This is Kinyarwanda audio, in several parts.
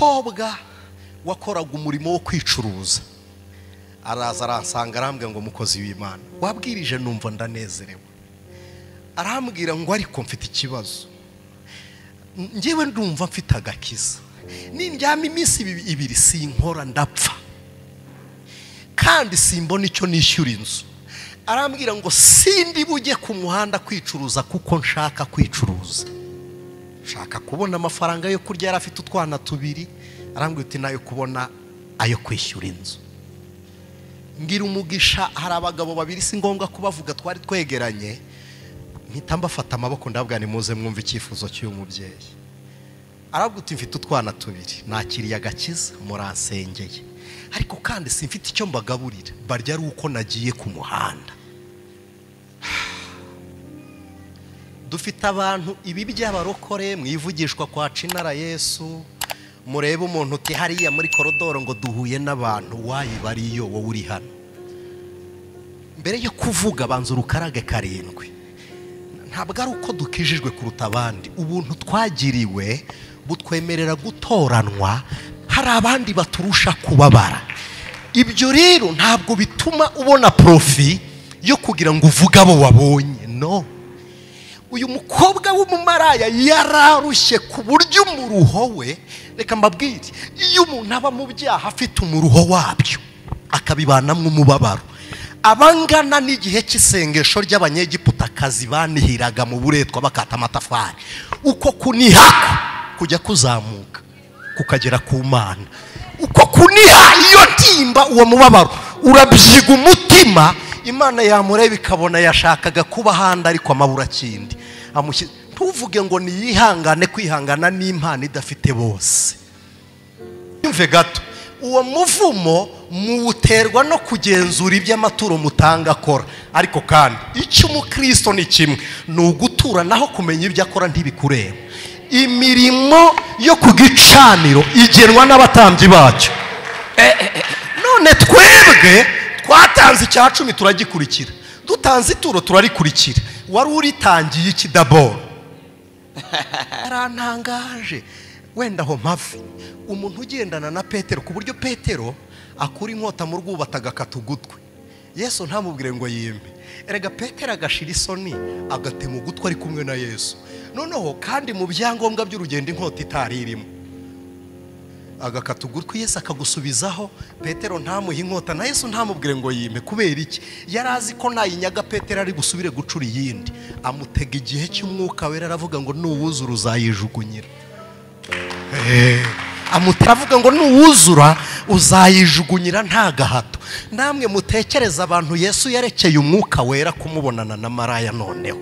Umukobwa wakoraga umurimo wo kwicuruza araza aransanga arambwira ngo mukozi w'Imana wabwirije numva ndanezerewe. Arambwira ngo ariko mfite ikibazo, njyewe ndumva mfite agakiza, nindyama iminsi ibiri sinkora ndapfa, kandi simbona icyo nishyura inzu. Arambwira ngo sindi bujye ku muhanda kwicuruza kuko nshaka kwicuruza, nshaka kubona amafaranga yo kurya. Yari afite utwana tubiri. Arambwira uti nayo kubona ayo kwishyura inzu. Ngira umugisha, hari abagabo babiri si ngombwa kubavuga twari twegeranye, mpita mbafata amaboko ndabwira ni muze mwumve icyifuzo cy'uyu mubyeyi. Arabwira uti mfite utwana tubiri, nakiriye agakiza muransengeye, ariko kandi simfite icyo mbagaburira, barya ari uko nagiye ku muhanda. Dufite abantu ibi by'abarokore mwivugishwa kwa Cinara Yesu, murebe umuntu uti hariya muri korodoro ngo duhuye n'abantu, wayibariyo wowe uri hano. Mbere yo kuvuga banza urukarage karindwi. Ntabwo ari uko dukijijwe kuruta abandi, ubuntu twagiriwe butwemerera gutoranwa, hari abandi baturusha kubabara. Ibyo rero ntabwo bituma ubona profi yo kugira ngo uvuge abo wabonye. No, uyu mukobwa w'umumaraya yararushye ku buryo umuruho we, reka mbabwire, iyo umuntu aba mu byaha afite umuruho wabyo akabibanamo umubabaro, abangana n'igihe cy'isengesho ry'abanyegiputakazi banihiraga mu buretwa bakata amatafari, uko kuniha kujya kuzamuka kukagera ku Mana, uko kuniha iyo ntimba, uwo mubabaro urabyiga umutima. Imana yamureba ikabona yashakaga kuba ahandi ariko amabura kindi. Ntuvuge ngo niyihangane, kwihangana n'impano idafite bose. Yumve gato, uwo muvumo muwuterwa no kugenzura iby'amaturo mutanga akora. Ariko kandi icyo umukristo ni kimwe, ni ugutura, naho kumenya ibyo akora ntibikureba. Imirimo yo ku gicaniro igenwa n'abatambyi bacyo. None twebwe twatanze icya cumi turagikurikira, dutanze ituro turarikurikira, wari uritangiye iki daboro? Arantangaje. Wenda aho mpave, umuntu ugendana na Petero ku buryo Petero akura inkota mu rwubata agakata ugutwi, Yesu ntamubwire ngo yimpe. Erega Petero agashira isoni agatema ugutwi ari kumwe na Yesu. Noneho kandi mu byangombwa by'urugendo inkota itari irimo, agakata ugutwi Yesu akagusubizaho. Petero ntamuhe inkota na Yesu ntamubwire ngo yime. Kubera iki? Yari azi ko nayinyaga Petero ari gusubire gucura iyindi. Amutega igihe cy'umwuka wera, aravuga ngo nuwuzura uzayijugunyira. Amutera avuga ngo nuwuzura uzayijugunyira nta gahato. Namwe mutekereza abantu Yesu yerekeye umwuka wera kumubonana na maraya. Noneho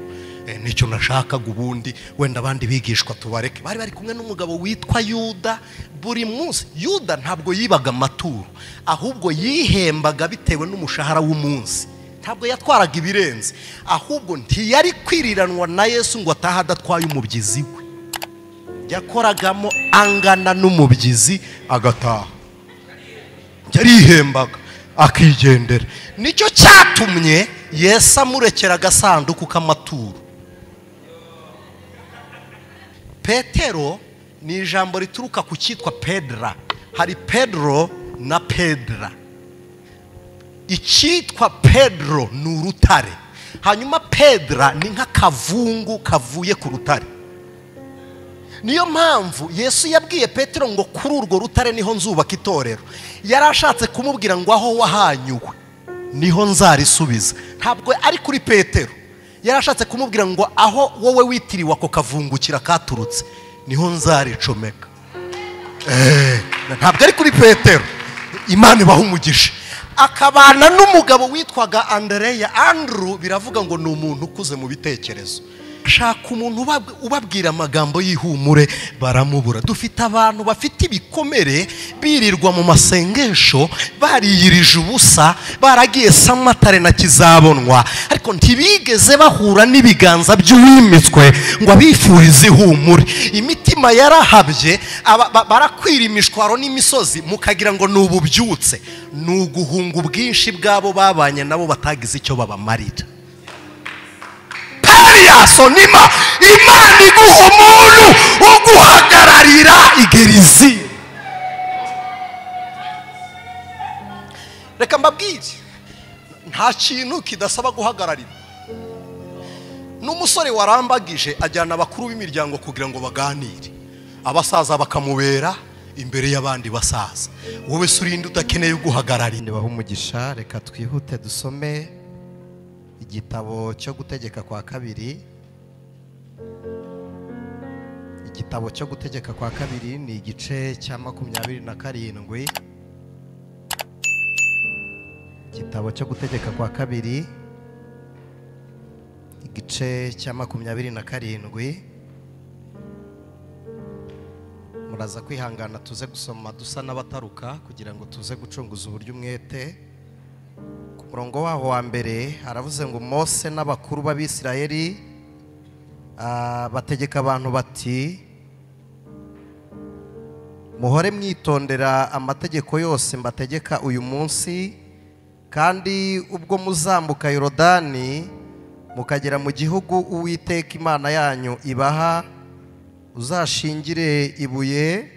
nicyo nashakaga ubundi, wenda abandi bigishwa tubareke. Bari bari kumwe n'umugabo witwa Yuda buri munsi. Yuda ntabwo yibaga amaturo, ahubwo yihembaga bitewe n'umushahara w'umunsi. Ntabwo yatwaraga ibirenze, ahubwo ntiyari kwiriranwa na Yesu ngo ataha adatwaye umubyizi we. Yakoragamo angana n'umubyizi agataha, yarihembaga akigendera. Nicyo cyatumye Yesu amurekera agasanduku k'amaturo. Petero ni ijambo rituruka ku cyitwa Pedra. Hari Pedro na Pedra. Icyitwa Pedro ni urutare, hanyuma Pedra ni nk'akavungu kavuye ku rutare. Niyo mpamvu Yesu yabwiye Petero ngo kuri urwo rutare niho nzubaka itorero. Yari ashatse kumubwira ngo aho wahanyuwe niho nzarisubiza. Ntabwo ari kuri Petero, yari ashatse kumubwira ngo aho wowe witiriwe ako kavungukira katurutse niho nzaricomeka. Ntabwo ari kuri Petero. Imana ibaha umugisha. Akabana n'umugabo witwaga Andereya. Andrew biravuga ngo ni umuntu ukuze mu bitekerezo. Shaka umuntu ubabwira amagambo y'ihumure baramubura. Dufite abantu bafite ibikomere, birirwa mu masengesho, bariyirije ubusa, baragiye Samatare na Kizabonwa, ariko ntibigeze bahura n'ibiganza by'uwimitswe ngo abifurize ihumure. Imitima yarahabye, barakwira imishwaro n'imisozi, mukagira ngo ni ububyutse. Ni uguhunga ubwinshi bwabo babanye nabo batagize icyo babamarira. Sonima, Imana iguha umuntu uguhagararira igerizi. Reka mbabwire, nta kintu kidasaba guhagararira. N'umusore warambagije ajyana abakuru b'imiryango kugira ngo baganire, abasaza bakamubera imbere y'abandi basaza. Wowe se urinde udakeneye guhagararira? Nibaha umugisha. Reka twihute dusome igitabo cyo Gutegeka kwa Kabiri. Igitabo cyo Gutegeka kwa Kabiri ni igice cya 27. Igitabo cyo Gutegeka kwa Kabiri igice cya 27. Muraza kwihangana tuze gusoma dusa n'abataruka kugira ngo tuze gucunguza uburyo umwete. Ku murongo waho wa mbere haravuze ngo Mose n'abakuru b'Abisirayeli bategeka abantu bati: muhore mwitondera amategeko yose mbategeka uyu munsi, kandi ubwo muzambuka Yorodani mukagera mu gihugu Uwiteka Imana yanyu ibaha, uzashingire ibuye,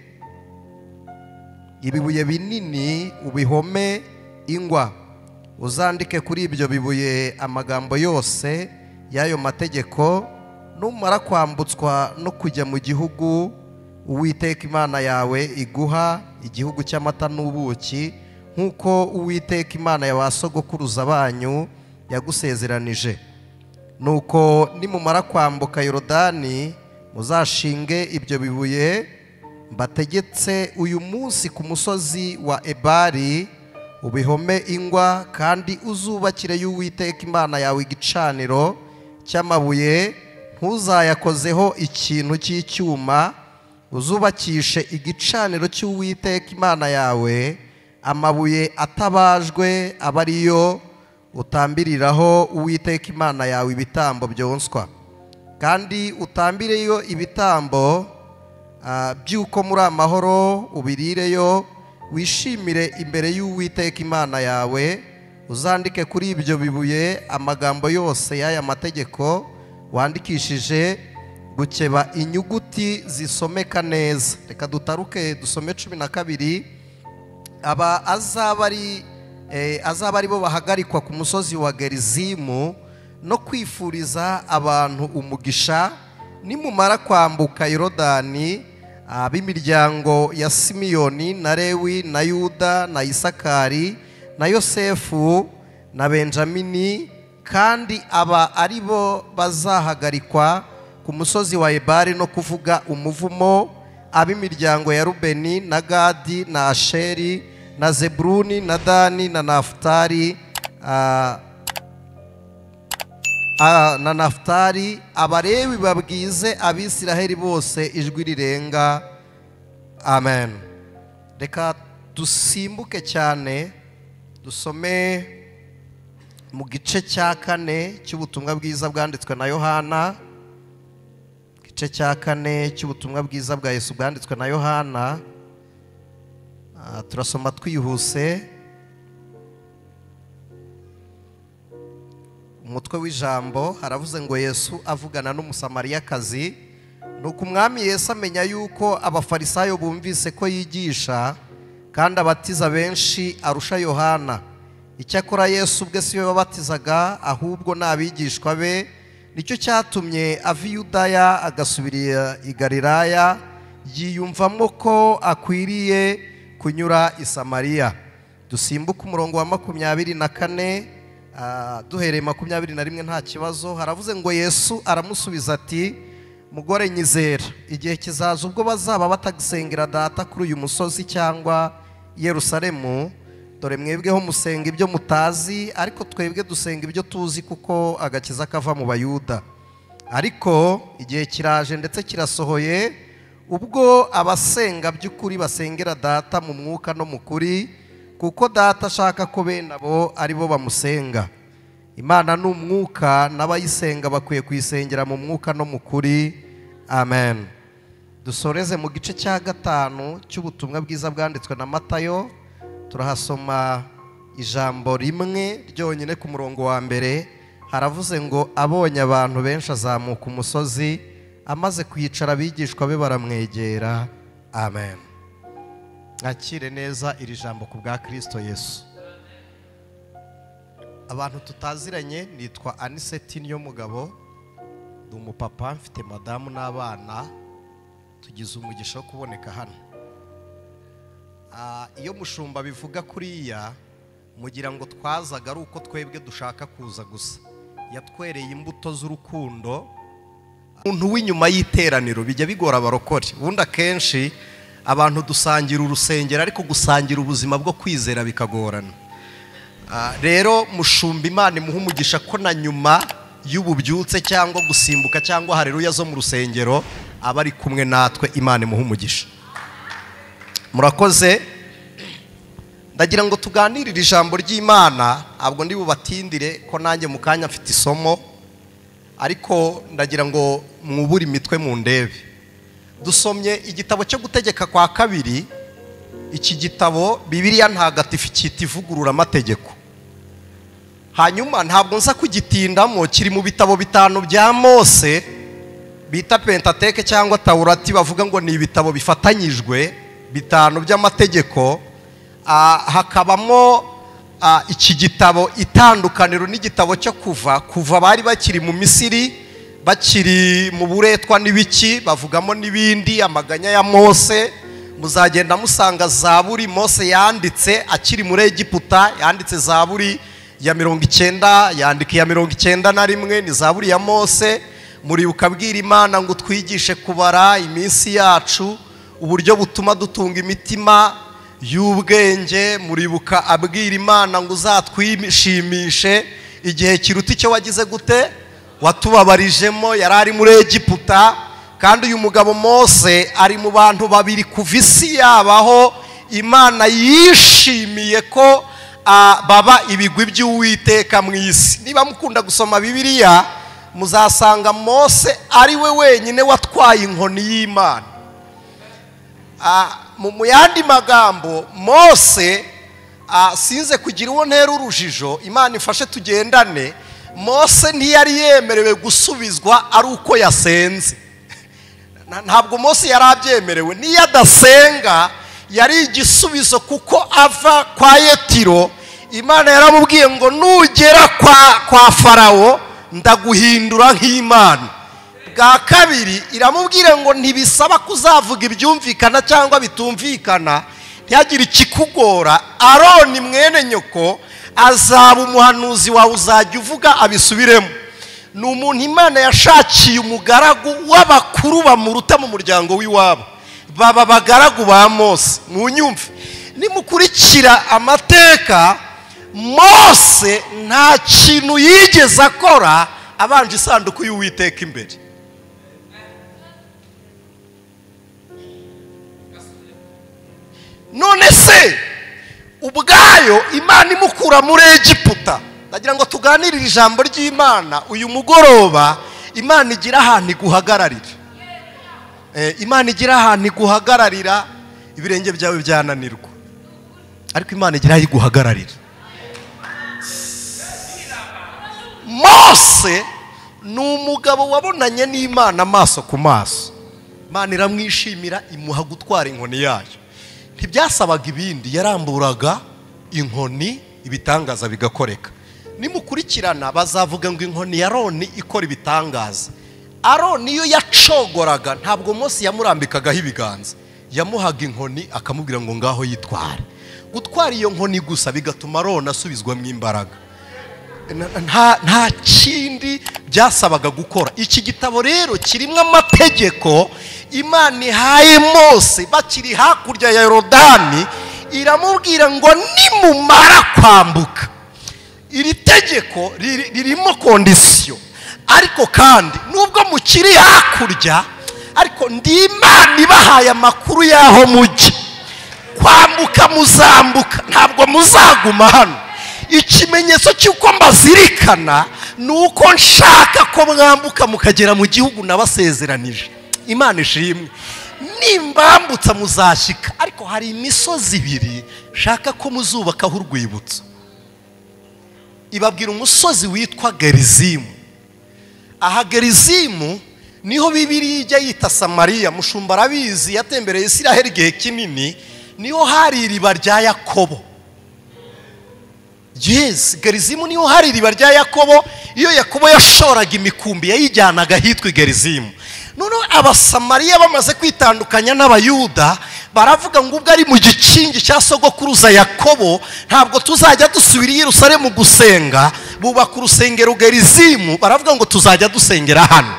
ibibuye binini ubihome ingwa, uzandike kuri ibyo bibuye amagambo yose y'ayo mategeko. Numara kwambutswa no kujya mu gihugu Uwiteka Imana yawe iguha, igihugu cy'amata n'ubuki, nk'uko Uwiteka Imana ya ba sogokuruza banyu yagusezeranije. Nuko nimumara kwambuka Yorodani muzashinge ibyo bibuye mbategetse uyu munsi ku musozi wa Ebali, ubihome ingwa, kandi uzubakire y'Uwiteka Imana yawe igicaniro cy'amabuye, ntuzayakozeho ikintu cy'icyuma. Uzubakishe igicaniro cy'Uwiteka Imana yawe amabuye atabajwe, aba ariyo utambiriraho Uwiteka Imana yawe ibitambo byonswa, kandi utambireyo ibitambo by'uko muri amahoro, ubirireyo wishimire imbere y'Uwiteka Imana yawe. Uzandike kuri ibyo bibuye amagambo yose y'aya mategeko wandikishije gukeba inyuguti zisomeka neza. Reka dutaruke dusome 12. Aba azaba ari bo bahagarikwa ku musozi wa Gerizimu no kwifuriza abantu umugisha. Nimumara kwambuka Yorodani, ab'imiryango ya Simiyoni na Lewi na Yuda na Isakari na Yosefu na Benjamini, kandi aba ari bo bazahagarikwa ku musozi wa Ebali no kuvuga umuvumo, ab'imiryango ya Rubeni na Gadi na Asheri na Zebruni na Dani na Naftali, Abalewi babwize Abisiraheli bose ijwi rirenga. Amen. Reka dusimbuke cyane dusome mu gice cya 4 cy'ubutumwa bwiza bwanditswe na Yohana. Igice cya 4 cy'ubutumwa bwiza bwa Yesu bwanditswe na Yohana. Turasoma twihuse. Umutwe w'ijambo haravuze ngo Yesu avugana n'Umusamariyakazi. Nuko umwami Yesu amenya yuko abafarisayo bumvise ko yigisha kandi abatiza benshi arusha Yohana. Icyakora Yesu ubwe si we wabatizaga, ahubwo n'abigishwa be. Nicyo cyatumye ava i Yudaya agasubira i Galilaya, yiyumvamo ko akwiriye kunyura i Samariya. Dusimbuke umurongo wa 24 duhereye 21 nta kibazo. Haravuze ngo Yesu aramusubiza ati: mugore nyizera, igihe kizaza ubwo bazaba batagisengera Data kuri uyu musozi cyangwa Yerusalemu. Dore mwebweho musenga ibyo mutazi, ariko twebwe dusenga ibyo tuzi, kuko agakiza kava mu Bayuda. Ariko igihe kiraje ndetse kirasohoye, ubwo abasenga by'ukuri basengera Data mu mwuka no mu kuri, kuko Data ashaka ko bene abo ari bo bamusenga. Imana ni umwuka, n'abayisenga bakwiye kuyisengera mu mwuka no mu kuri. Amen. Dusoreze mu gice cya 5 cy'ubutumwa bwiza bwanditswe na Matayo. Turahasoma ijambo rimwe ryonyine ku murongo wa mbere. Haravuze ngo abonye abantu benshi azamuka umusozi, amaze kwicara abigishwa be baramwegera. Amen. Akire neza iri jambo ku bwa Kristo Yesu. Abantu tutaziranye, nitwa Aniseti Niyomugabo, ndi umupapa, mfite madamu n'abana, tugize umugisha wo kuboneka hano. Iyo mushumba bivuga kuriya mugira ngo twazaga ari uko twebwe dushaka kuza gusa, yatwereye imbuto z'urukundo. Umuntu w'inyuma y'iteraniro bijya bigora abarokore. Ubundi akenshi abantu dusangira urusengero, ariko gusangira ubuzima bwo kwizera bikagorana. Rero mushumba Imana imuha umugisha ko na nyuma y'ububyutse cyangwa gusimbuka cyangwa haleluya zo mu rusengero aba ari kumwe natwe. Imana imuha umugisha. Murakoze. Ndagira ngo tuganirire ijambo ry'Imana, ntabwo ndi bubatindire ko nanjye mu kanya mfite isomo, ariko ndagira ngo mwubure imitwe mu ndebe. Dusomye igitabo cyo Gutegeka kwa Kabiri. Iki gitabo Bibiliya ntagatifu cyita ivugurura amategeko. Hanyuma ntabwo nza kugitindamo, kiri mu bitabo 5 bya Mose bita Pentateke cyangwa Taurati, bavuga ngo ni ibitabo bifatanyijwe 5 by'amategeko. Hakabamo iki gitabo itandukaniro n'igitabo cyo kuva bari bakiri mu Misiri, bakiri mu buretwa n'ibiki, bavugamo n'ibindi, amaganya ya Mose. Muzagenda musanga Zaburi Mose yanditse akiri muri Egiputa, yanditse Zaburi ya 90, yandika ya 91, ni Zaburi ya Mose. Muribuka abwira Imana ngo twigishe kubara iminsi yacu, uburyo butuma dutunga imitima y'ubwenge. Muribuka abwira Imana ngo uzatwishimishe igihe kiruta icyo wagize gute watubabarijemo. Yari ari muri Egiputa. Kandi uyu mugabo Mose ari mu bantu babiri kuva isi yabaho Imana yishimiye ko baba ibigwi by'Uwiteka mu isi. Niba mukunda gusoma Bibiliya muzasanga Mose ari we wenyine watwaye inkoni y'Imana. Mu yandi magambo, Mose sinze kugira uwo ntera urujijo, Imana ifashe tugendane. Mose ntiyari yemerewe gusubizwa ari uko yasenze. Ntabwo Mose yari abyemerewe. Niyo adasenga yari igisubizo, kuko ava kwa Yetiro Imana yaramubwiye ngo nugera kwa Farawo ndaguhindura nk'Imana. Bwa kabiri iramubwira ngo ntibisaba kuzavuga ibyumvikana cyangwa bitumvikana, ntihagire ikikugora. Aroni mwene nyoko azaba umuhanuzi wawe, uzajya uvuga abisubiremo. Ni umuntu Imana yashakiye umugaragu w'abakuru bamuruta mu muryango w'iwabo, baba abagaragu ba Mose. Munyumve, nimukurikira amateka, Mose nta kintu yigeze akora abanje isanduku y'Uwiteka imbere. None se ubwayo Imana imukura muri Egiputa. Ndagira ngo tuganirire ijambo ry'Imana uyu mugoroba. Imana igira ahantu iguhagararira. Imana igira ahantu iguhagararira, ibirenge byawe byananirwa, ariko Imana igira aho iguhagararira. Mose ni umugabo wabonanye n'Imana amaso ku maso. Imana iramwishimira, imuha gutwara inkoni yayo. Ntibyasabaga ibindi, yaramburaga inkoni ibitangaza bigakoreka. Nimukurikirana bazavuga ngo inkoni ya Aroni ikora ibitangaza. Aroni iyo yacogoraga ntabwo Mose yamurambikagaho ibiganza, yamuhaga inkoni akamubwira ngo ngaho yitware. Gutwara iyo nkoni gusa bigatuma Aroni asubizwamo imbaraga. Nta kindi byasabaga gukora. Iki gitabo rero kirimo amategeko Imana ihaye Mose bakiri hakurya ya Yorodani, iramubwira ngo nimumara kwambuka. Iri tegeko ririmo kondisiyo, ariko kandi nubwo mukiri hakurya, ariko ndi Imana ibahaye amakuru y'aho mujya. Kwambuka muzambuka, ntabwo muzaguma hano. Ikimenyetso cy'uko mbazirikana ni uko nshaka ko mwambuka mukagera mu gihugu nabasezeranije. Imana ishimwe. Nimbambutsa muzashyika, ariko hari imisozi ibiri nshaka ko muzubakaho urwibutso. Ibabwira umusozi witwa Gerizimu. Aha Gerizimu niho Bibiliya ijya yita Samariya. Mushumba arabizi, yatembereye Isiraheli igihe kinini. Niho hari iriba rya Yakobo. Yes, Gerizimu niho hari iriba rya Yakobo. Iyo Yakobo yashoraga imikumbi yayijyanaga ahitwa Gerizimu. Noneho Abasamariya bamaze kwitandukanya n'Abayuda baravuga ngo ubwo ari mu gikingi cya sogokuruza Yakobo ntabwo tuzajya dusubira i Yerusalemu gusenga. Bubaka urusengero Gerizimu, baravuga ngo tuzajya dusengera hano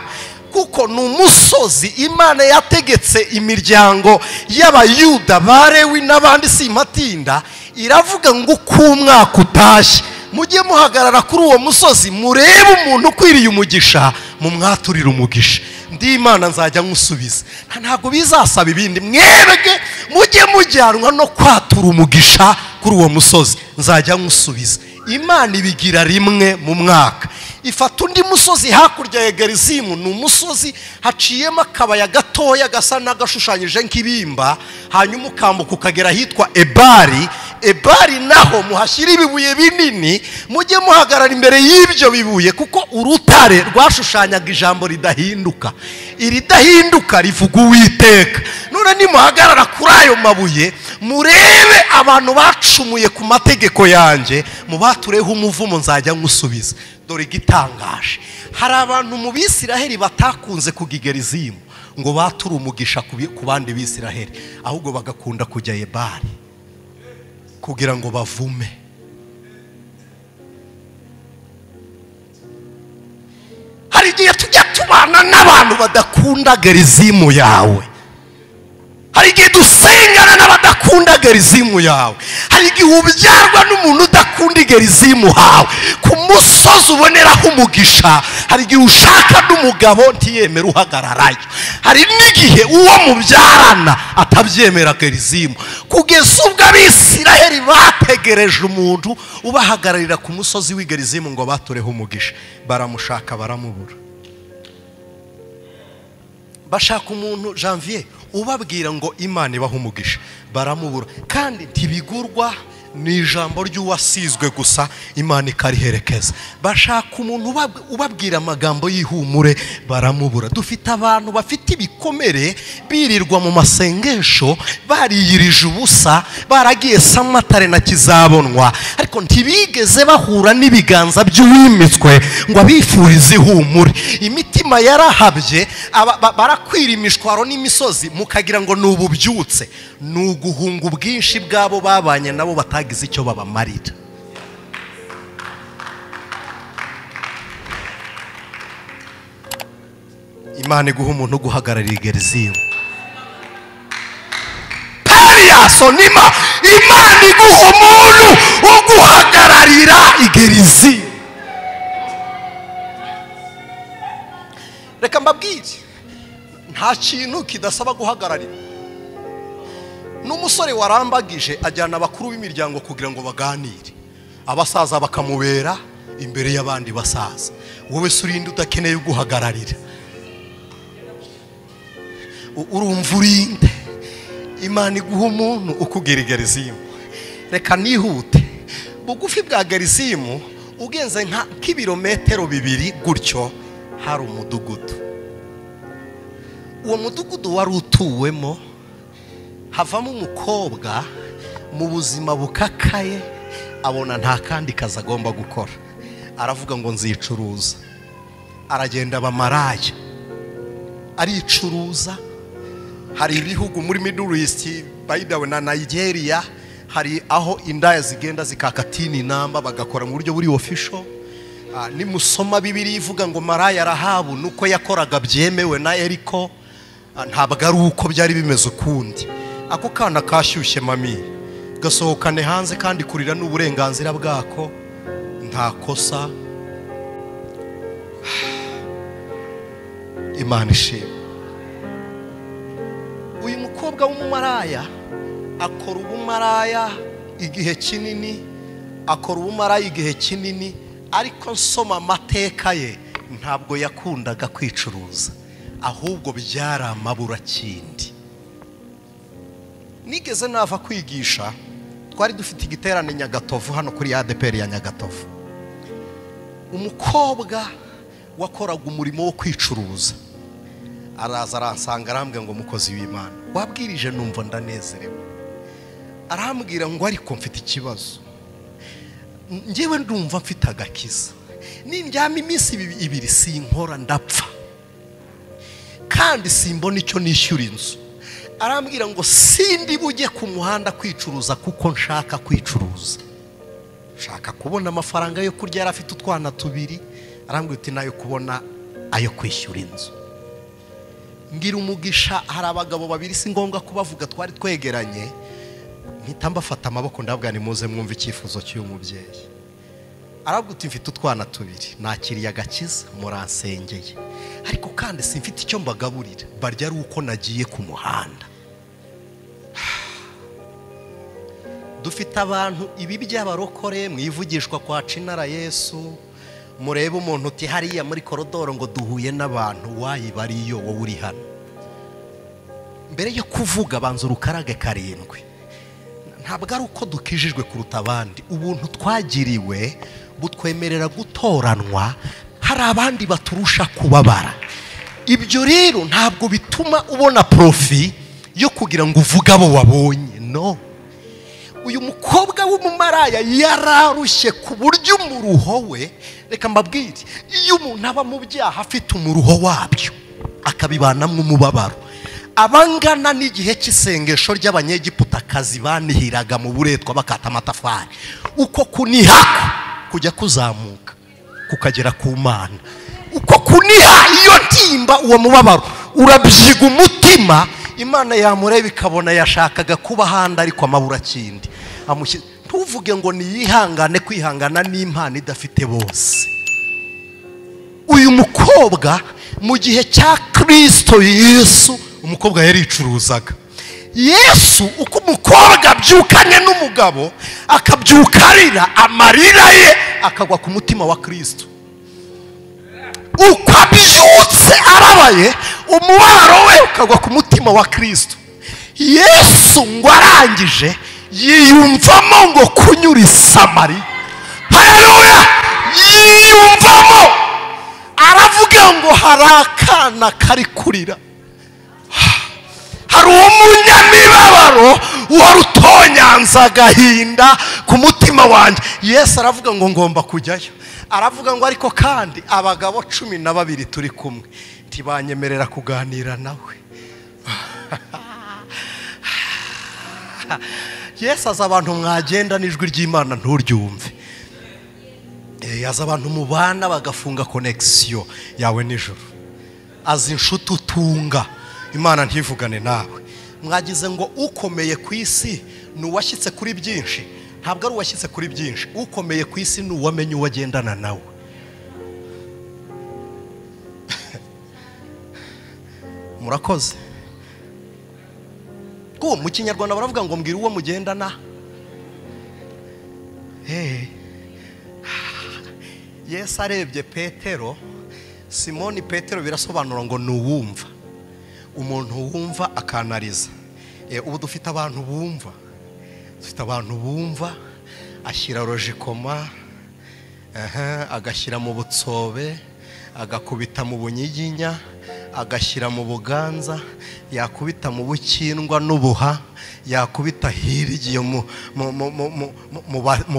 kuko ni umusozi Imana yategetse imiryango y'Abayuda ba Lewi n'abandi simatinda, iravuga ngo uko umwaka utashye mujye muhagarara kuri uwo musozi murebe umuntu ukwiriye umugisha mumwaturire umugisha. Ndi Imana nzajya nkusubiza, ntabwo bizasaba ibindi, mwebwe mujye mujyanwa no kwatura umugisha kuri uwo musozi nzajya nkusubiza. Imana ibigira rimwe mu mwaka. Ifata undi musozi hakurya ya Gerizimu, ni umusozi haciyemo akabaya gatoya gasa n'agashushanyije nk'ibimba, hanyuma ukambuka ukagera ahitwa Ebari. Ebari naho muhashyira ibibuye binini, mujye muhagarara imbere y'ibyo bibuye kuko urutare rwashushanyaga ijambo ridahinduka. Iridahinduka rivuga Uwiteka. None nimuhagarara kuri ayo mabuye murebe abantu bacumuye ku mategeko yanjye mubatureho umuvumo nzajya nkusubiza. Dore igitangaje, hari abantu mu Bisiraheli batakunze kujya i Gerizimu ngo bature umugisha ku bandi Bisiraheli, ahubwo bagakunda kujya Ebari kugira ngo bavume. Hari igihe tujya tubana n'abantu badakunda Gerizimu yawe. Hari igihe dusengana n'abadakunda Gerizimu yawe. Hari igihe ubyarwa n'umuntu udakunda Gerizimu hawe. Ku musozi uboneraho umugisha, hari igihe ushaka n'umugabo ntiyemera uhagararayo. Hari n'igihe uwo mubyarana atabyemera Gerizimu. Kugeza ubwo Abisiraheli bategereje umuntu ubahagararira ku musozi w'i Gerizimu ngo batureho umugisha, baramushaka baramubura. Bashaka umuntu Janvier ubabwira ngo Imana ibaha umugisha, baramubura. Kandi ntibigurwa, ni ijambo ry'uwasizwe gusa, Imana ikariherekeza. Bashaka umuntu ubabwira amagambo y'ihumure, baramubura. Dufite abantu bafite ibikomere, birirwa mu masengesho, bariyirije ubusa, baragiye Samatare na Kizabonwa, ariko ntibigeze bahura n'ibiganza by'uwimitswe ngo abifurize ihumure. Imitima yarahabye, barakwira imishwaro n'imisozi mukagira ngo ni ububyutse. Ni uguhunga ubwinshi bwabo babanye nabo batagize icyo babamarira. Imana iguha umuntu guhagararira Gerizimu. Pariasonima, Imana iguha umuntu uguhagararira Gerizimu. Reka mbabwire, nta kintu kidasaba guhagararira. N'umusore warambagije ajyana abakuru b'imiryango kugira ngo baganire, abasaza bakamubera imbere y'abandi basaza. Wowe se urinde udakeneye guhagararira? Urumva urinde? Imana iguha umuntu ukugira Gerizimu. Reka nihute, bugufi bwa Gerizimu ugenze nk'ibirometero 2 gutyo hari umudugudu. Uwo mudugudu wari utuwemo, havamo umukobwa mu buzima bukakaye, abona nta kandi kazi agomba gukora, aravuga ngo nzicuruza. Aragenda abamaraya, aricuruza. Hari ibihugu muri Middle East, by the way, na Nigeria, hari aho indaya zigenda zikakatini namba bagakora mu buryo buri official. Nimusoma Bibiliya ivuga ngo maraya Rahabu nuko yakoraga byemewe na Eriko, ntabwo ari uko byari bimeze ukundi. Ako kana kashyushye mami, gasohokane hanze kandi kurira n'uburenganzira bwako, nta kosa. Imana ishimwe. Uyu mukobwa w'umumaraya akora ubumaraya igihe kinini, akora ubumaraya igihe kinini, ariko nsoma amateka ye ntabwo yakundaga kwicuruza, ahubwo byari amaburakindi. Nigeze nava kwigisha, twari dufite igiterane Nyagatovu hano kuri ADPR ya Nyagatovu. Umukobwa wakoraga umurimo wo kwicuruza araza aransanga, arambwira ngo mukozi w'Imana wabwirije numva ndanezerewe. Arambwira ngo ariko mfite ikibazo, Ngewe ndumva mfite agakiza, nindyama iminsi ibiri sinkora ndapfa, kandi simbona icyo nishyura inzu. Arambwira ngo sindi bujye ku muhanda kwicuruza kuko nshaka kwicuruza, nshaka kubona amafaranga yo kurya. Yari afite utwana tubiri. Arambwira uti nayo kubona ayo kwishyura inzu. Ngira umugisha, hari abagabo babiri si ngombwa kubavuga twari twegeranye, mpita mbafata amaboko ndabwira ni muze mwumve icyifuzo cy'uyu mubyeyi. Arabwira uti mfite utwana tubiri, nakiriye agakiza, muransengeye, ariko kandi simfite icyo mbagaburira, barya ari uko nagiye ku muhanda. Dufite abantu ibi by'abarokore mwivugishwa kwa Cinara Yesu. Murebe umuntu uti hariya muri korodoro ngo duhuye n'abantu, wayibariyo wowe uri hano. Mbere yo kuvuga banza urukarage karindwi. Ntabwo ari uko dukijijwe kuruta abandi, ubuntu twagiriwe butwemerera gutoranwa, hari abandi baturusha kubabara. Ibyo rero ntabwo bituma ubona profi yo kugira ngo uvuge abo wabonye. No, uyu mukobwa w'umumaraya yararushye ku buryo umuruho we, reka mbabwire, iyo umuntu aba mu byaha afite umuruho wabyo akabibanamo umubabaro, abangana n'igihe cy'isengesho ry'abanyegiputakazi banihiraga mu buretwa bakata amatafari, uko kuniha kujya kuzamuka kukagera ku Mana, uko kuniha iyo ntimba, uwo mubabaro urabyiga umutima. Imana yamureba ikabona yashakaga kuba ahandi ariko amabura kindi. Ntuvuge ngo niyihangane, kwihangana n'impano idafite bose. Uyu mukobwa mu gihe cya Kristo Yesu, umukobwa yaricuruzaga. Yesu uko umukobwa abyukanye n'umugabo akabyuka arira, amarira ye akagwa ku mutima wa Kristo. Uko abyutse arabaye, umubabaro we ukagwa ku mutima wa Kristo. Yesu ngo arangije yiyumvamo ngo kunyura i Samariya. Haleluya! Yiyumvamo, aravuga ngo hari akana kari kurira, hari umunyamibabaro wari utonyanza agahinda ku mutima wanjye. Yesu aravuga ngo ngomba kujyayo. Aravuga ngo ariko kandi abagabo 12 turi kumwe ntibanyemerera kuganira nawe. Yesu aza abantu mwagenda n'ijwi ry'Imana nturyumve. Aza abantu mubana bagafunga connection yawe nijoro. Azi inshuti utunga, Imana ntivugane nawe. Mwagize ngo ukomeye ku isi ni uwashyitse kuri byinshi. Ntabwo ari uwashyitse kuri byinshi, ukomeye ku isi ni uwamenye uwagendana nawe. Murakoze. Ko mu Kinyarwanda baravuga ngo mbwira uwo mugendana. Yesu arebye Petero, Simoni Petero birasobanura ngo ni uwumva. Umuntu wumva akanariza. Ubu dufite abantu bumva, dufite abantu bumva, ashyira rojikoma, agashyira mu butsobe, agakubita mu bunyiginya, agashyira mu buganza, yakubita mu bukindwa n'ubuha, yakubita hirya mu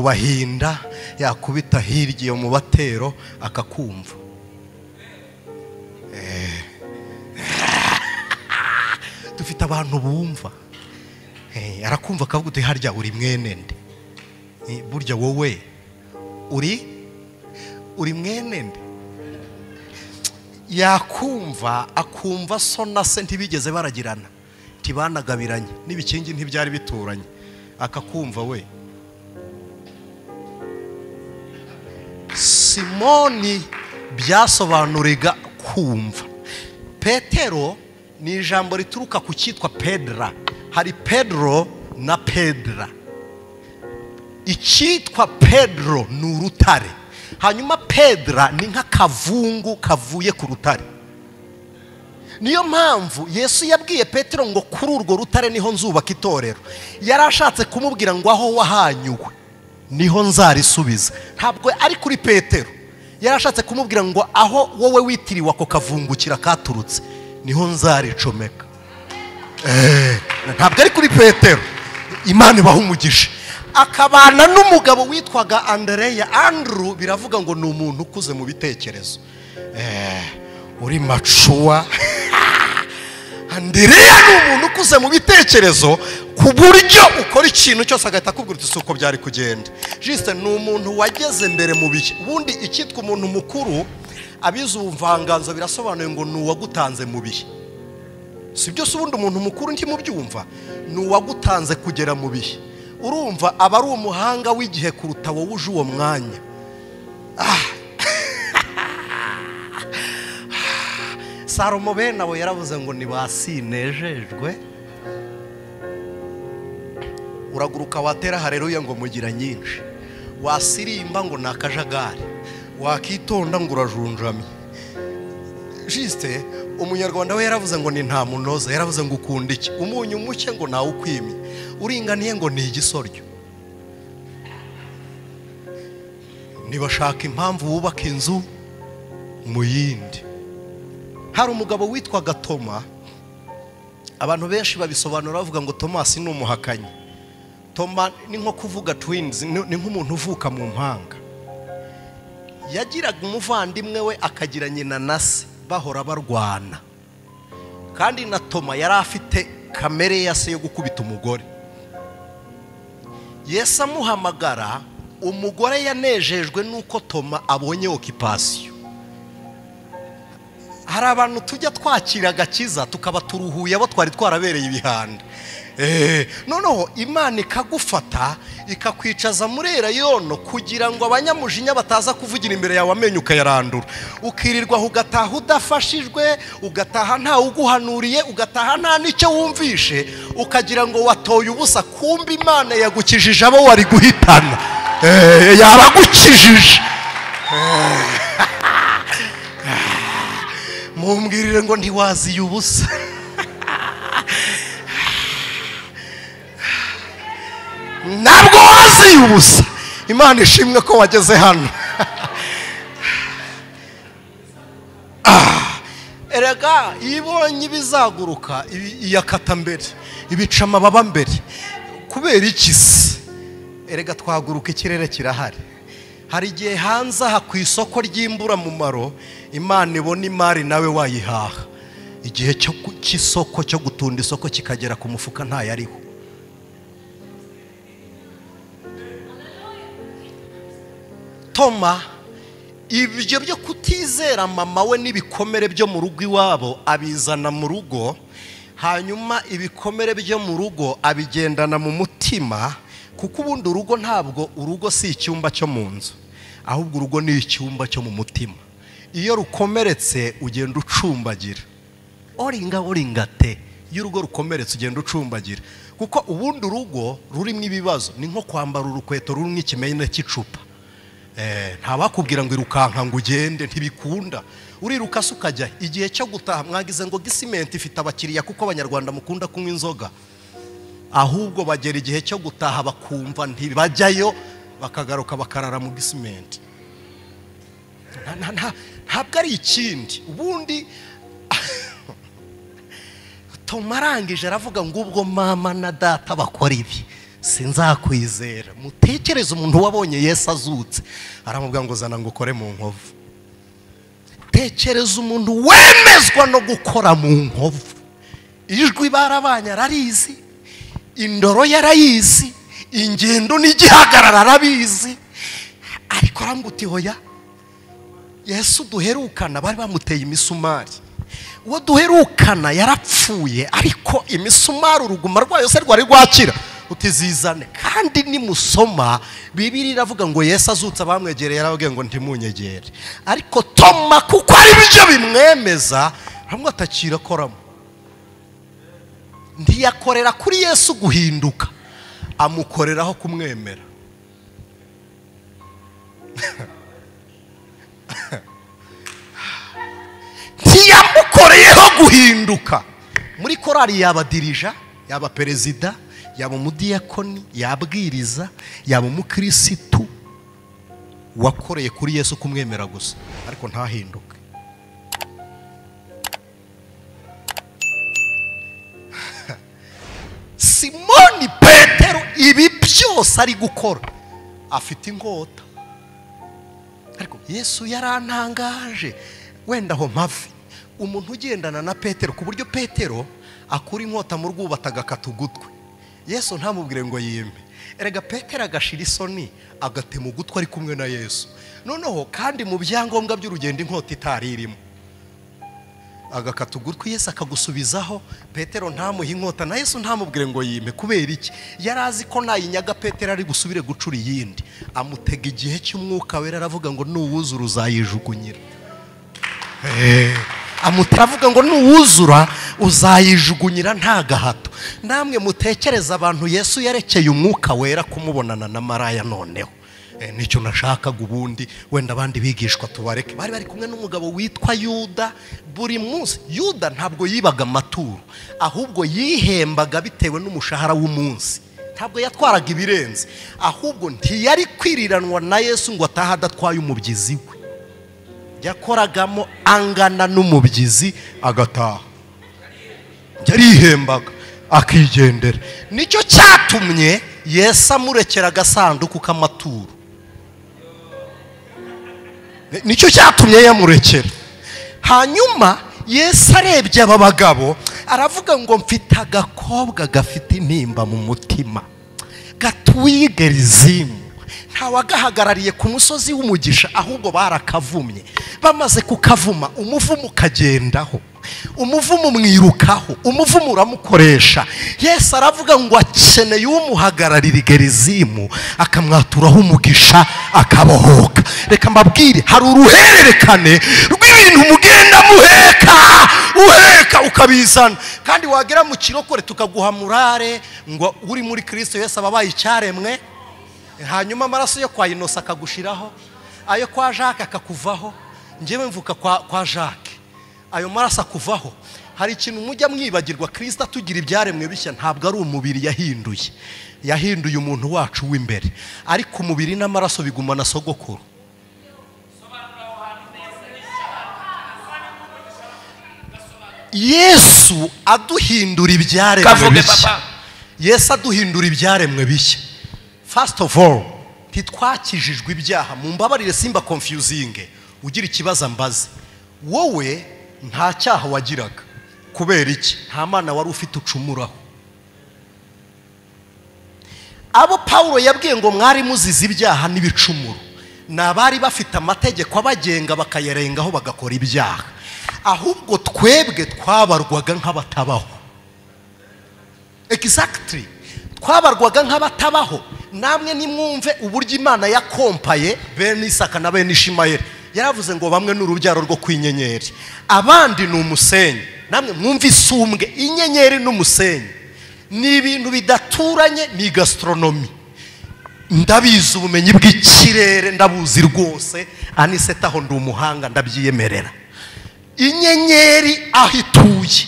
bahinda, yakubita hirya mu batero, akakumva. Dufite abantu bumva. Arakumva akavuga uti harya uri mwene nde? Burya wowe uri mwene nde? Yakumva akumva so na se ntibigeze baragirana, ntibanagabiranye, n'ibikingi ntibyari bituranye, akakumva we. Simoni byasobanuriga kumva. Petero ni ijambo rituruka ku cyitwa Pedra. Hari Pedro na Pedra. Icyitwa Pedro ni urutare, hanyuma Pedra ni nk'akavungu kavuye ku rutare. Niyo mpamvu Yesu yabwiye Petero ngo kuri urwo rutare niho nzubaka itorero. Yarashatse kumubwira ngo aho wahanyuwe niho nzarisubiza. Ntabwo ari kuri Petero, yarashatse kumubwira ngo aho wowe witiriwe ako kavungukira katurutse niho nzaricomeka. Ntabwo ari kuri Petero. Imana ibaha umugisha. Akabana n'umugabo witwaga Andereya. Andrew biravuga ngo ni umuntu ukuze mu bitekerezo, uri macuwa. Andereya ni umuntu ukuze mu bitekerezo ku buryo ukora ikintu cyose agahita akubwira uti suko byari kugenda. Juste ni umuntu wageze mbere mu bihe. Ubundi icyitwa umuntu mukuru abize ubuvanganzo birasobanuye ngo ni uwagutanze mu bihe. Si byo se? Ubundi umuntu mukuru ntimubyumva, ni uwagutanze kugera mu bihe. Urumva aba ari umuhanga w'igihe kuruta wowe uje uwo mwanya. Salomo bene abo yaravuze ngo ntibasinejejwe. Uraguruka watera hareruya ngo mugira nyinshi, wasirimba ngo ni akajagari, wakitonda ngo urajunjamye. Juste umunyarwanda we yaravuze ngo ni nta munoza, yaravuze ngo ukunda iki, umunyu muke ngo nawe ukwimye, uringaniye ngo ni igisoryo. Nibashaka impamvu wubaka inzu mu yindi. Hari umugabo witwaga Toma. Abantu benshi babisobanura bavuga ngo Thomas ni umuhakanyi. Toma ni nko kuvuga twins, ni nk'umuntu uvuka mu mpanga. Yagiraga umuvandimwe we akagira nyina na se bahora barwana. Kandi na Toma yari afite kamere ya se yo gukubita umugore. Yesu amuhamagara, umugore yanejejwe nuko Toma abonye occupation. Hari abantu tujya twakira agakiza tukaba turuhuye abo twari twarabereye ibihanda. Noneho Imana ikagufata ikakwicaza muri erayono kugira ngo abanyamujinya bataza kuvugira imbere yawe amenyo ukayarandura. Ukirirwa ugataha udafashijwe, ugataha nta uguhanuriye, ugataha nta n'icyo wumvishe, ukagira ngo watoye ubusa, kumbe Imana yagukijije abo wari guhitana. Yaragukijije. Mumbwirire ngo ntiwaziye ubusa. Ntabwo waziye ubusa. Imana ishimwe ko wageze hano. Erega ibonye ibizaguruka iyakata mbere, ibica amababa mbere. Kubera iki se? Erega twaguruka ikirere kirahari. Hari igihe hanze aha ku isoko ry'imburamumaro Imana ibona imari nawe wayihaha. Igihe cy'isoko cyo gutunda isoko kikagera ku mufuka ntayariho. Toma ibyo byo kutizera mama we n'ibikomere byo mu rugo iwabo abizana mu rugo, hanyuma ibikomere byo mu rugo abigendana mu mutima, kuko ubundi urugo ntabwo urugo si icyumba cyo mu nzu, ahubwo urugo ni icyumba cyo mu mutima. Iyo rukomeretse ugenda ucumbagira. Oringa oringate. Iyo urugo rukomeretse ugenda ucumbagira, kuko ubundi urugo rurimo ibibazo ni nko kwambara urukweto rurimo ikimene cy'icupa. Ntabakubwira ngo irukanka ngo ugende, ntibikunda. Uriruka se ukajya. Igihe cyo gutaha mwagize ngo gisimenti ifite abakiriya kuko abanyarwanda mukunda kunywa inzoga. Ahubwo bagera igihe cyo gutaha bakumva ntibajyayo, bakagaruka bakarara mu gisimenti. Ntabwo ari ikindi. Ubundi Toma arangije aravuga ngo ubwo mama na data bakora ibi sinzakwizera. Mutekereze umuntu wabonye Yesu azutse aramubwira ngo zana ngo ukore mu nkovu. Tekereza umuntu wemezwa no gukora mu nkovu. Ijwi barabanye ararizi, indoro yarayizi, ingendo n'igihagarara arabizi, ariko arambuti hoya. Yesu duherukana bari bamuteye imisumari. Uwo duherukana yarapfuye, ariko imisumari uruguma rwayo se rwari rwakira utizizane. Kandi nimusoma Bibiliya iravuga ngo Yesu azutse abamwegereye yarababwiye ngo ntimunyegere. Ariko Toma kuko ari byo bimwemeza hamwe atakira akoramo. Ntiyakorera kuri Yesu guhinduka, amukoreraho kumwemera. Ntiyamukoreyeho guhinduka. Muri korali yaba dirija, yaba perezida, yaba umudiyakoni, yabwiriza, yaba umukirisitu wakoreye kuri Yesu kumwemera gusa, ariko ntahinduke. Simoni Petero ibi byose ari gukora afite inkota. Ariko Yesu yarantangaje. Wenda aho mpavi umuntu ugendana na Petero ku buryo Petero akura inkota mu rwubata agakata ugutwi, Yesu ntamubwire ngo yime. Erega Petero agashira isoni agatema ugutwi ari kumwe na Yesu. Noneho kandi mu byangombwa by'urugendo inkota itari irimo, agakata ugutwi Yesu akagusubizaho. Petero ntamuhe inkota na Yesu ntamubwire ngo yime. Kubera iki? Yari azi ko nayinyaga Petero ari gusubire gucura iyindi. Amutega igihe cy'umwuka wera, aravuga ngo nuwuzura uzayijugunyira. Amutaravuga ngo nuwuzura uzayijugunyira nta gahato. Namwe mutekereza abantu Yesu yarekeye umwuka wera kumubonana na maraya. Noneho nicyo nashakaga ubundi, wenda abandi bigishwa tubareke. Bari bari kumwe n'umugabo witwa Yuda buri munsi. Yuda ntabwo yibaga amaturo, ahubwo yihembaga bitewe n'umushahara w'umunsi. Ntabwo yatwaraga ibirenze, ahubwo ntiyari kwiriranwa na Yesu ngo ataha adatwaye umubyizi we. Yakoragamo angana n'umubyizi agataha, yarihembaga akigendera. Nicyo cyatumye Yesu amurekera agasanduku k'amaturo. Nicyo cyatumye yamurekera. Hanyuma Yesu arebye aba bagabo aravuga ngo mfite agakobwa gafite intimba mu mutima, gatuye Gerizimu. Ntawagahagarariye ku musozi w'umugisha, ahubwo barakavumye. Bamaze kukavuma, umuvumo ukagendaho, umuvumo umwirukaho, umuvumo uramukoresha. Yesu aravuga ngo akeneye umuhagararira i Gerizimu akamwaturaho umugisha akabohoka. Reka mbabwire, hari uruhererekane rw'ibintu mugenda muheka, uheka ukabizana. Kandi wagera mu kirokore tukaguha murare ngo uri muri Kristo Yesu ababaye icyaremwe. Hanyuma amaraso yo kwa Inosa akagushiraho, ayo kwa Jacques akakuvaho. Njyewe mvuka kwa Jacques, ayo maraso akuvaho. Hari ikintu mujya mwibagirwa, Kristo atugira ibyaremwe bishya ntabwo ari umubiri yahinduye, yahinduye umuntu wacu w'imbere. Ariko umubiri n'amaraso bigumana sogokuru. Yesu aduhindura ibyaremwe bishya. Yesu aduhindura ibyaremwe bishya. First of all, ntitwakijijwe ibyaha. Mumbabarire simba confusing, ugira ikibazo ambaze. Wowe nta cyaha wagiraga. Kubera iki? Nta mana wari ufite ucumuraho. Abo Paulo yabwiye ngo mwari muzize ibyaha n'ibicumuro, ni abari bafite amategeko abagenga bakayarengaho bagakora ibyaha. Ahubwo twebwe twabarwaga nk'abatabaho. Exactly, twabarwaga nk'abatabaho. Namwe nimwumve uburyo Imana yakompaye bene Isaka na bene Ishimayeli. Yaravuze ngo bamwe ni urubyaro rwo kwinyenyeri, abandi ni umusenyi. Namwe mwumve isumbwe, inyenyeri n'umusenyi ni ibintu bidaturanye, ni gastronomy. Ndabizi ubumenyi bw'ikirere ndabuzi rwose, aniseta aho ndi umuhanga ndabyiyemerera. Inyenyeri aho ituye,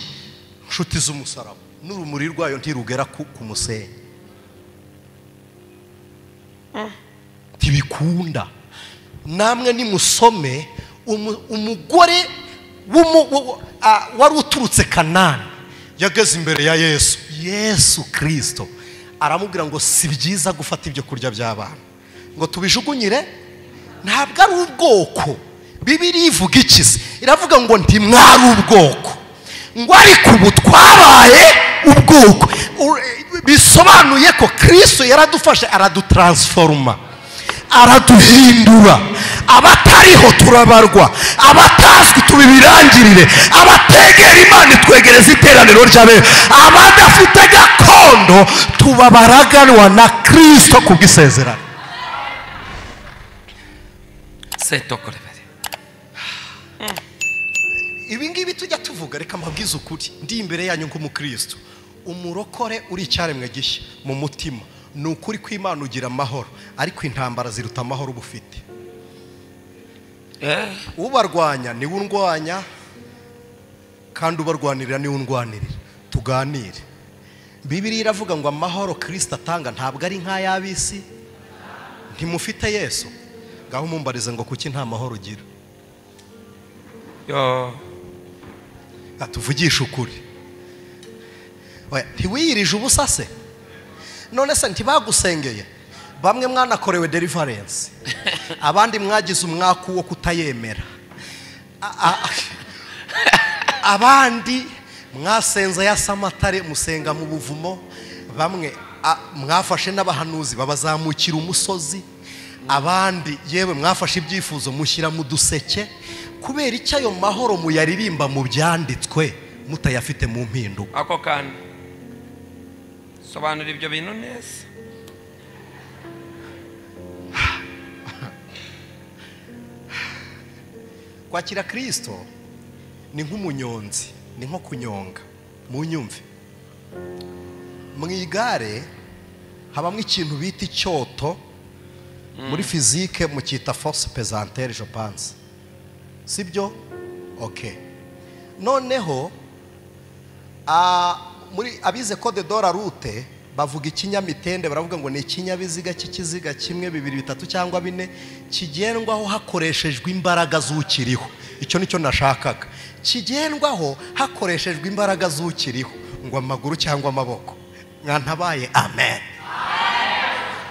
nshuti z'umusaraba, n'urumuri rwayo ntirugera ku musenyi. Ntibikunda. Namwe nimusome umugore wari uturutse Kanani yageze imbere ya Yesu. Yesu Kristo aramubwira ngo si byiza gufata ibyo kurya by'abana ngo tubijugunyire. Ntabwo ari ubwoko. Bibiliya ivuga iki se? Iravuga ngo ntimwari ubwoko, ngo ariko ubu twabaye ubwoko. Bisobanuye ko Kristo yaradufashe aradutransforma, araduhindura. Abatariho turabarwa, abatazwi tubibirangirire, abategera Imana itwegereza iteraniro ry'abera, abadafite gakondo tubabaraganwa na Kristo kubw'isezerano. Ibi ngibi tujya tuvuga, reka mbabwize ukuri, ndi imbere yanyu nk'umukristo. Umurokore uri icyaremwe gishya mu mutima, ni ukuri kw'Imana ugira amahoro, ariko intambara ziruta amahoro uba ufite. Ubarwanya niwe undwanya, kandi ubarwanirira niwe undwanirira. Tuganire. Bibiliya iravuga ngo amahoro Kristo atanga ntabwo ari nk'ay'ab'isi. Ntimufite Yesu? Ngaho mumbarize ngo kuki nta mahoro ugira? Atuvugisha ukuri. Ntiwiyirije ubusa se? None se ntibagusengeye? Bamwe mwanakorewe deliverance, abandi mwagize umwaka wo kutayemera, abandi mwasenze ya samatare musenga mu buvumo, bamwe mwafashe n'abahanuzi babazamukira umusozi, abandi yewe mwafashe ibyifuzo mushyira mu duseke. Kubera icyo ayo mahoro muyaririmba mu byanditswe mutayafite mu mpinduka. Ako kandi sobanura ibyo bintu neza. Kwakira Kristo ni nk'umunyonzi, ni nko kunyonga. Munyumve, mu igare habamo ikintu bita icyoto, muri physique mukita force pesantere je pense, sibyo? Okay. Noneho muri abize code de la route bavuga ikinyamitende, baravuga ngo ni ikinyabiziga cy'ikiziga kimwe, bibiri, bitatu cyangwa bine kigendwaho hakoreshejwe imbaraga z'ukiriho. Icyo nicyo nashakaga, kigendwaho hakoreshejwe imbaraga z'ukiriho, ngo amaguru cyangwa amaboko. Mwantabaye amen.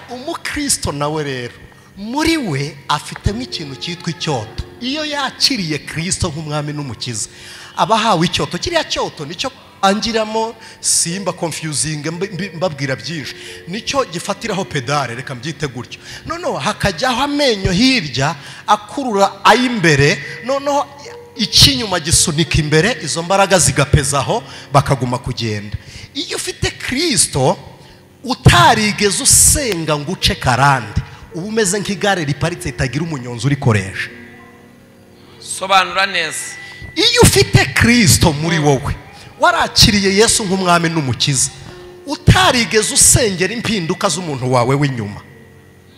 Umukristo nawe rero muri we afitemo ikintu cyitwa icyoto. Iyo yakiriye Kristo nk'umwami n'umukiza aba ahawe icyoto. Kiriya cyoto nicyo angiramo, simba confusing mbabwira byinshi, nicyo gifatiraho pedale, reka mbyite gutyo. Noneho hakajyaho amenyo hirya akurura ay'imbere, noneho ikinyuma gisunika imbere, izo mbaraga zigapezaho bakaguma kugenda. Iyo ufite Kristo utarigeze usenga ngo uce karande, uba umeze nk'igare riparitse ritagira umunyonzi urikoresha. Sobanura neza. Iyo ufite Kristo muri wowe, warakiriye Yesu nk'umwami n'umukiza, utarigeze usengera impinduka z'umuntu wawe w'inyuma,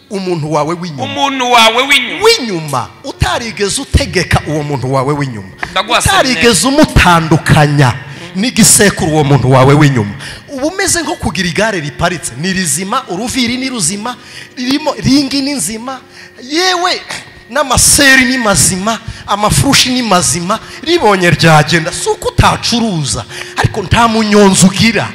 umuntu wawe w'inyuma, umuntu wawe w'inyuma, utarigeze utegeka uwo muntu wawe w'inyuma, utarigeze umutandukanya n'igisekuru uwo muntu wawe w'inyuma, uba umeze nko kugira igare riparitse, ni rizima, uruviri ni ruzima, ririmo ringi ni nzima, yewe n'amaseri ni mazima, amafurushi ni mazima, ribonye ryagenda. Si uko utacuruza, ariko nta munyonzi ugira,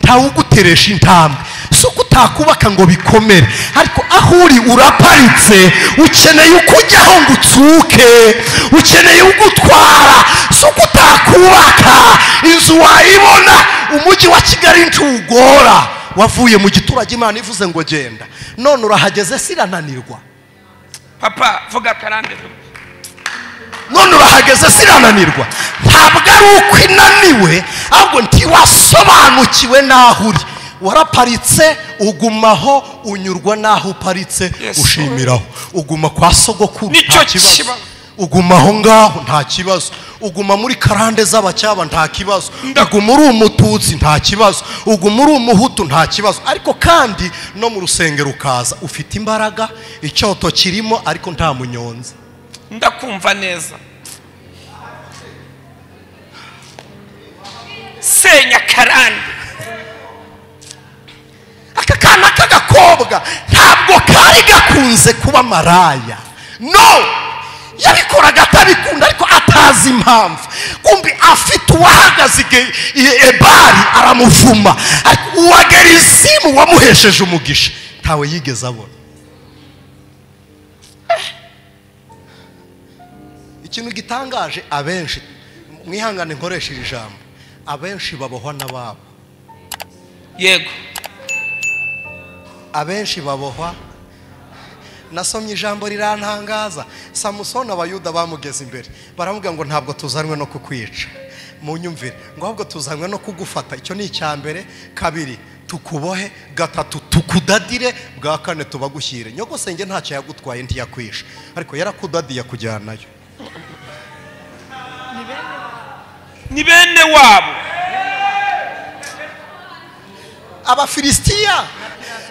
ntawuguteresha intambwe. Si uko utakubaka ngo bikomere, ariko aho uri uraparitse, ukeneye uko ujyaho ngo utsuke, ukeneye ugutwara. Si uko utakubaka inzu wayibona, umujyi wa Kigali ntiwugora, wavuye mu giturage Imana ivuze ngo genda, none urahageze sirananirwa. Papa vuga karande. None urahageze sirananirwa. Ntabwo ari uko inaniwe, ahubwo ntiwasobanukiwe n'aho uri. Waraparitse ugumaho, unyurwa n'aho uparitse, ushimiraho. Uguma kwa sogokuru nta kibazo, uguma aho ngaho nta kibazo, uguma muri karande z'abacyaba nta kibazo, uguma uri umututsi nta kibazo, uguma uri umuhutu nta kibazo. Ariko kandi no mu rusengero ukaza ufite imbaraga, icyoto kirimo, ariko nta munyonzi. Ndakumva neza. Senya karande. Aka kana k'agakobwa ntabwo kari gakunze kuba maraya, no, yabikoraga atabikunda, ariko atazi impamvu. Kumbi afite uwahagaze Ebali aramuvuma, ariko uwa Gerizimu wamuhesheje umugisha ntawe yigeze abona. Ikintu gitangaje, abenshi mwihangane nkoresha iri jambo, abenshi babohwa n'ababo. Yego, abenshi babohwa. Nasomye ijambo rirantangaza. Samusoni abayuda bamugeze imbere baramubwira ngo ntabwo tuzanwe no kukwica, munyumvire, ngo ahubwo tuzanwe no kugufata. Icyo ni icya mbere. Kabiri, tukubohe. Gatatu, tukudadire. Bwa kane, tubagushyire. Nyogosenge ntacyo yagutwaye, ntiyakwisha, ariko yarakudadiye akujyanayo. Ni bene wabo Abafilisitiya.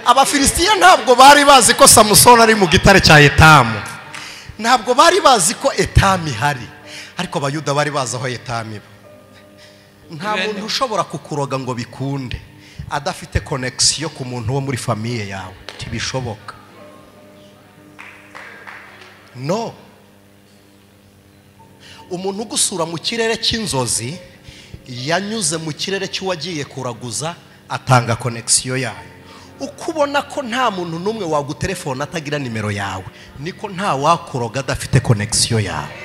Abafilisitiya ntabwo bari bazi ko Samusoni ari mu gitare cya Etamu, ntabwo bari bazi ko Etamu ihari, ariko abayuda bari bazi aho Etamu iba. Nta muntu ushobora kukuroga ngo bikunde adafite connection ku muntu wo muri famiye yawe, ntibishoboka. No, umuntu ugusura mu kirere cy'inzozi yanyuze mu kirere cy'uwagiye kuraguza atanga connection yayo. Uko ubona ko nta muntu n'umwe wagutelefona atagira nimero yawe, niko nta wakoroga adafite connection yawe.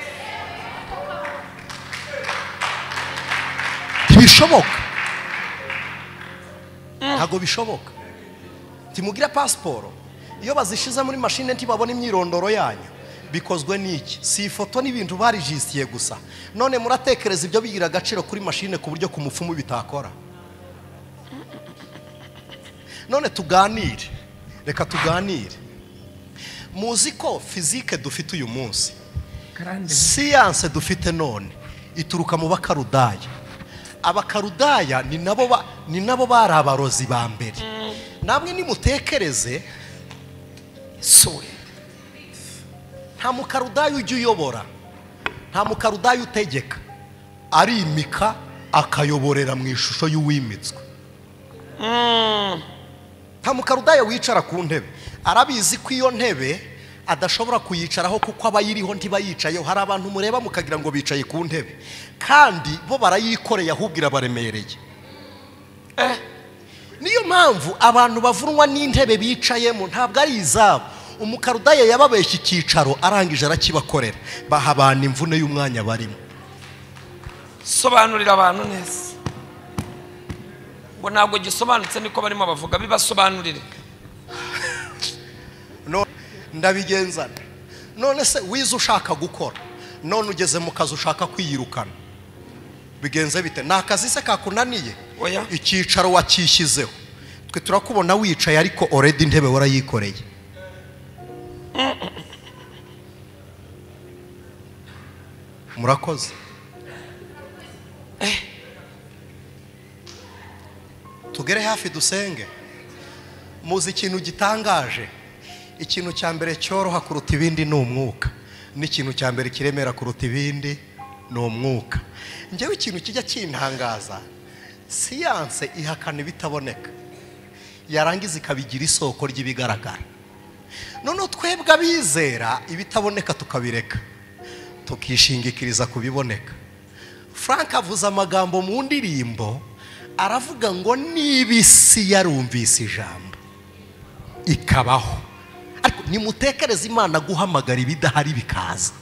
Ntibishoboka. Ntabwo bishoboka. Timugira pasiporo, iyo bazishize muri mashine ntibabona imyirondoro yanyu. Bikozwe n'iki? Si ifoto n'ibintu barijisitiye gusa. None muratekereza ibyo bigira agaciro kuri mashine ku buryo ku mupfumu bitakora? None tuganire, reka tuganire. Muzi ko fizike dufite uyu munsi, siyanse dufite none, ituruka mu Bakarudaya. Abakarudaya ni nabo bari abarozi ba mbere. Namwe nimutekereze, nta mukarudaya ujya uyobora, nta mukarudaya utegeka, arimika akayoborera mu ishusho y'uwimitswe. Nta mukarudaya wicara ku ntebe, arabizi ko iyo ntebe adashobora kuyicaraho kuko abayiriho ntibayicayeho. Hari abantu mureba mukagira ngo bicaye ku ntebe, kandi bo barayikoreye ahubwo irabaremereye. Niyo mpamvu abantu bavunwa n'intebe bicayemo ntabwo ari izabo. Umukarudaya yababeshya icyicaro arangije arakibakorera, baha abantu imvune y'umwanya barimo. Sobanurira abantu neza, ngo ntabwo gisobanutse niko barimo bavuga, bibasobanurire. No, ndabigenzana. None se wize ushaka gukora, none ugeze mu kazi ushaka kwiyirukana, bigenze bite? Ni akazi se kakunaniye? Icyicaro wakishyizeho, twe turakubona wicaye ariko already intebe warayikoreye. Murakoze. Tugere hafi dusenge. Muzi ikintu gitangaje? Ikintu cya mbere cyoroha kuruta ibindi ni umwuka, n'ikintu cya mbere kiremera kuruta ibindi ni umwuka. Njyewe ikintu kijya kintangaza, siyanse ihakana ibitaboneka, yarangiza ikabigira isoko ry'ibigaragara. None twebwe abizera ibitaboneka tukabireka, tukishingikiriza kubiboneka. Frank avuze amagambo mu ndirimbo, aravuga ngo niba isi yarumvise ijambo ikabaho. Ariko nimutekereze Imana guhamagara ibidahari bikaza.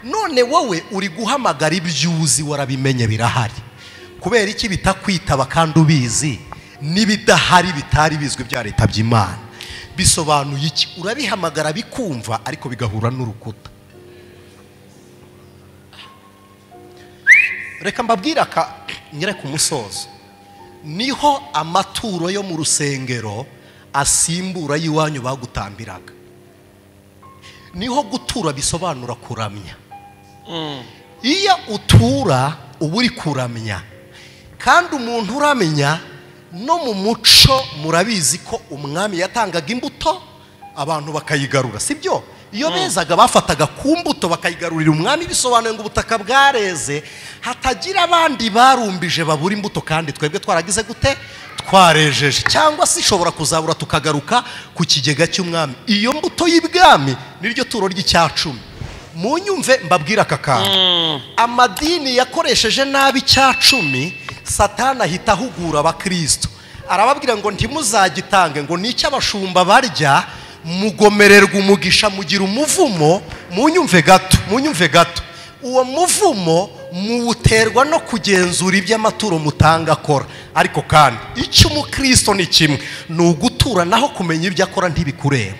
None wowe uri guhamagara ibyuzi warabimenye birahari, kubera iki bitakwitaba kandi ubizi? N'ibidahari bitari bizwi byaritabye Imana. Bisobanuye iki? Urabihamagara bikumva ariko bigahura n'urukuta. Reka mbabwira aka nyere ku musozo. Niho amaturo yo mu rusengero asimbura y'iwanyu bagutambiraga. Niho gutura bisobanura kuramya. Iyo utura uba uri kuramya, kandi umuntu uramenya no mu muco murabizi ko umwami yatangaga imbuto abantu bakayigarura, sibyo? Iyo bezaga bafataga ku mbuto bakayigarurira umwami, bisobanuye ngo ubutaka bwareze, hatagira abandi barumbije babura imbuto kandi twebwe twaragize gute? Twarejeje. Cyangwa se ishobora kuzabura tukagaruka ku kigega cy'umwami. Iyo mbuto y'ibwami niryo turo ry'icyacumi. Munyumve mbabwira aka kantu. Amadini yakoresheje nabi icyacumi, Satani ahita ahugura abakristo, arababwira ngo ntimuzagitange, ngo ni icy'abashumba barya, mugomererwa umugisha mugira umuvumo. Munyumve gato, munyumve gato. Uwo muvumo muwuterwa no kugenzura iby'amaturo mutanga akora. Ariko kandi icyo umukristo ni kimwe, ni ugutura, naho kumenya ibyo akora ntibikureba.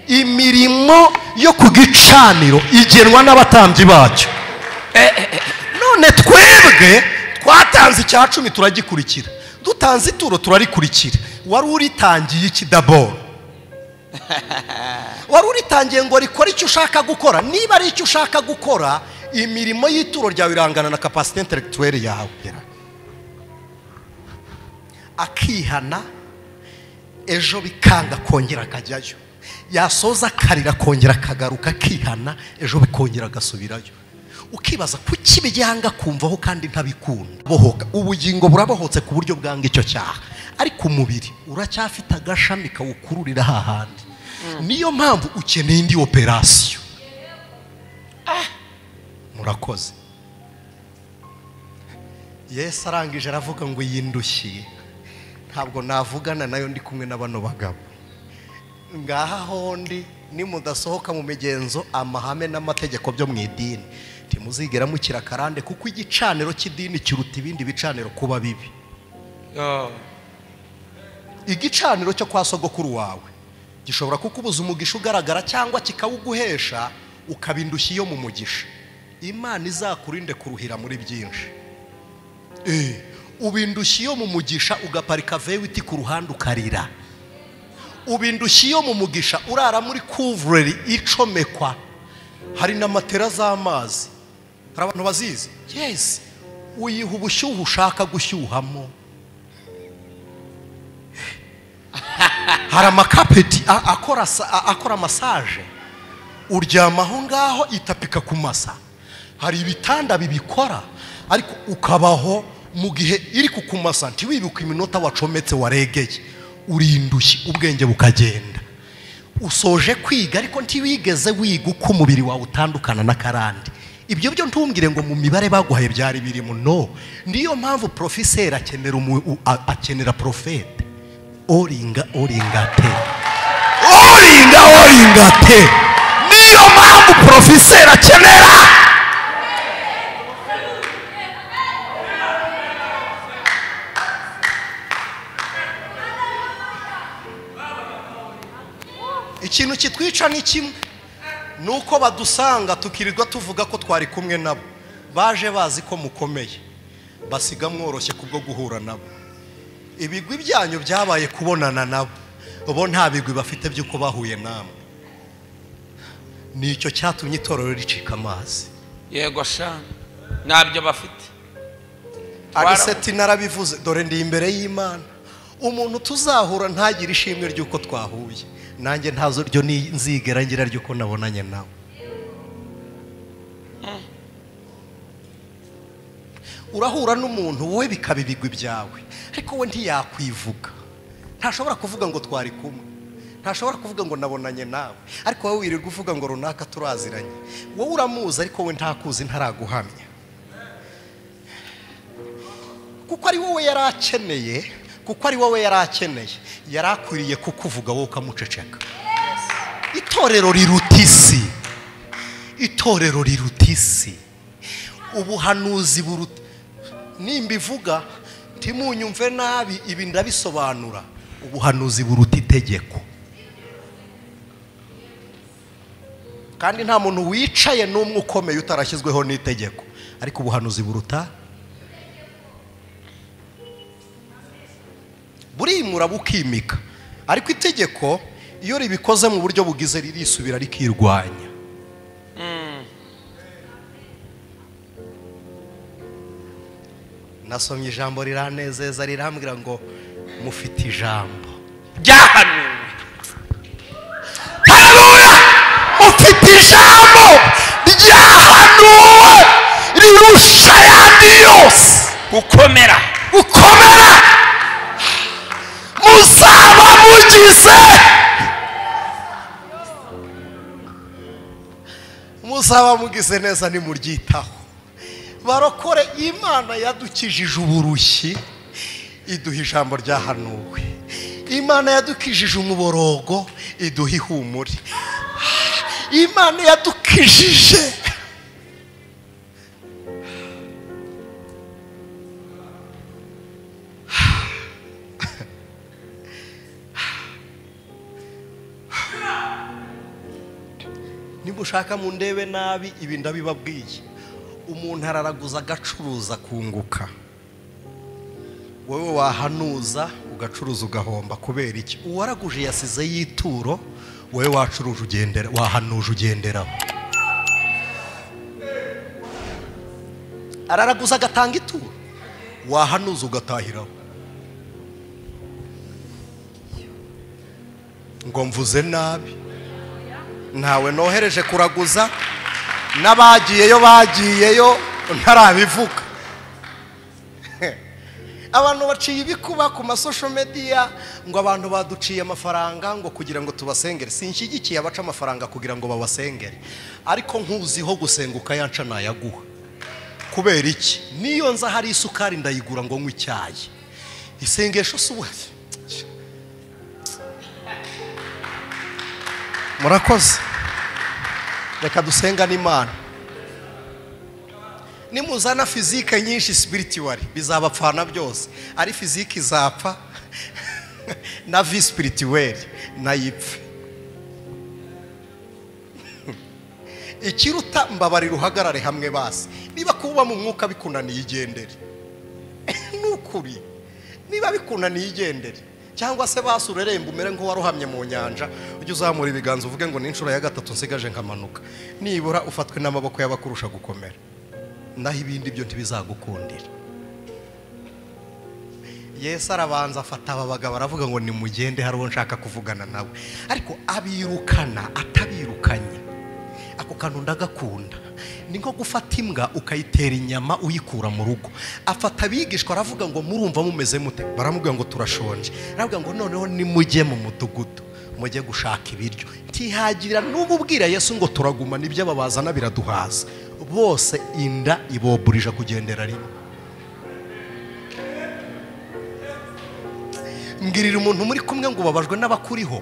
Imirimo yo ku gicaniro igenwa n'abatambyi bacyo. None twebwe twatanze icya cumi turagikurikira, dutanze ituro turarikurikira. Wari uritangiye iki daboro? Wari uritangiye ngo rikore icyo ushaka gukora. Niba ari icyo ushaka gukora, imirimo y'ituro ryawe irangana na capacité intellectuelle yawe. Akihana ejo bikanga kongera akajyayo, yasoza akarira kongera akagaruka, akihana ejo bikongera agasubirayo. Ukibaza kuki byanga kumvaho kandi ntabikunda. Bohoka, ubugingo burabohotse ku buryo bwanga icyo cyaha, ariko umubiri uracyafite agashami kawukururira hahandi. Niyo mpamvu ukeneye indi operation. Murakoze. Yesu arangije aravuga ngo yindushye Ntabwo navugana nayo ndi kumwe na bano bagabo. Ngaha hondi nimudasohoka mu migenzo, amahame n'amategeko byo mu idini, ntimuzigera mukira karande, kuko igicaniro cy'idini kiruta ibindi bicaniro kuba bibi. Igicaniro cyo kwa sogokuru wawe gishobora kukubuza umugisha ugaragara cyangwa kikawuguhesha ukabindushya iyo mu mugisha. Imana izakurinde kuruhira muri byinshi. Ubindushya iyo mu mugisha ugaparika vewiti ku ruhande ukarira. Ubindushya iyo mu mugisha urara muri kuvureri icomekwa, hari na matera z'amazi, hari abantu bazizi. Yes, uyiha ubushyuhe ushaka gushyuhamo. Hari amakapeti akora massage, uryama aho ngaho itapika ku masa. Hari ibitanda bibikora, ariko ukabaho mu gihe iri kukumasa ntiwibuke iminota wacometse waregeye, urindushye ubwenge bukagenda. Usoje kwiga ariko ntiwigeze wiga uko umubiri wawe utandukana n'akarande. Ibyo byo ntumbwire ngo mu mibare baguhaye byari birimo, no. Niyo mpamvu professeur akenera prophète. Oringa oringa te, oringa oringa te. Niyo mpamvu professeur akenera. Ikintu kitwica ni kimwe, nuko badusanga tukirirwa tuvuga ko twari kumwe nabo. Baje bazi ko mukomeye, basiga mworoshye kubwo guhura nabo. Ibigwi byanyu byabaye kubonana nabo, bo nta bigwi bafite by'uko bahuye namwe. Nicyo cyatumye itorero ricika amazi. Yego sha, ntabyo bafite. Ariseti narabivuze, dore ndi imbere y'Imana. Umuntu tuzahura ntagire ishimwe ry'uko twahuye, nanjye ntazo ryo nzigera ngira ry'uko nabonanye nawe. Urahura n'umuntu wowe bikaba ibigwi byawe, ariko we ntiyakwivuga. Ntashobora kuvuga ngo twari kumwe, ntashobora kuvuga ngo nabonanye nawe, ariko wowe wirirwa uvuga ngo runaka turaziranye. Wowe uramuzi ariko we ntakuzi, ntaraguhamya. Kuko ari wowe yari akeneye, kuko ari wowe yari akeneye, yari akwiriye kukuvuga wowe ukamuceceka. Itorero riruta isi, itorero riruta isi, ubuhanuzi buruta. Nimba ivuga ntimunyumve nabi, ibi ndabisobanura. Ubuhanuzi buruta itegeko. Kandi nta muntu wicaye n'umwe ukomeye utarashyizweho n'itegeko, ariko ubuhanuzi buruta burimura bukimika. Ariko itegeko iyo ribikoze mu buryo bugize ririsubira rikirwanya. Nasomye ijambo riranezeza, rirambwira ngo mufite ijambo ryahanuwe. Haleluya! Mufite ijambo ryahanuwe rirusha ayandi yose gukomera, gukomera. Muzaba mugize, muzaba mugize neza nimuryitaho. Barokore, Imana yadukijije uburushyi iduha ijambo ryahanuwe. Imana yadukijije umuborogo iduha ihumure. Imana yadukijije Niba ushaka mu ndebe nabi, ibi ndabibabwiye. Umuntu araraguza agacuruza kunguka, wowe wahanuza ugacuruza ugahomba. Kubera iki? Uwaraguje yasize yituro, wowe wacuruje ugendera, wahanuje ugenderaho. Araraguza agatanga ituro, wahanuza ugatahiraho. Ngo mvuze nabi, ntawe nohereje kuraguza, n'abagiyeyo bagiyeyo ntarabivuga. Abantu baciye ibikuba ku ma social media ngo abantu baduciye amafaranga ngo kugira ngo tubasengere. Sinshyigikiye abaca amafaranga kugira ngo babasengere, ariko nkuziho gusenga ukayanca nayaguha. Kubera iki? Niyo nza hari isukari ndayigura ngo nywe icyayi. Isengesho si murakoze. Reka dusenga n'Imana. Nimuzana fizike nyinshi spiritual bizabapfana byose. Ari fizike izapfa na vie spirituelle nayipfe. Ikiruta mbabarira uhagarare hamwe basi. Niba kuba mu mwuka bikunaniye igendere. Nukuri. Niba bikunaniye igendere. Cyangwa se basi ureremba umere nko waruhamye mu nyanja, ujye uzamura ibiganza uvuge ngo n'inshuro ya gatatu nsigaje nkamanuka. Nibura ufatwe n'amaboko y'abakurusha gukomera. Naho ibindi byo ntibizagukundira. Yesu arabanza afata aba bagabo aravuga ngo nimugende hari uwo nshaka kuvugana nawe. Ariko abirukana atabirukanye. Ako kantu ndagakunda. Ni nko gufata imbwa ukayitera inyama uyikura mu rugo. Afata abigishwa aravuga ngo murumva mumeze mute? Baramubwira ngo turashonje. Aravuga ngo noneho nimujye mu mudugudu mujye gushaka ibiryo. Ntihagira n'ububwira Yesu ngo turaguma nibyo babazana biraduhaza. Bose inda iboburije kugendera rimwe. Mbwirira umuntu muri kumwe ngo babajwe n'abakuriho,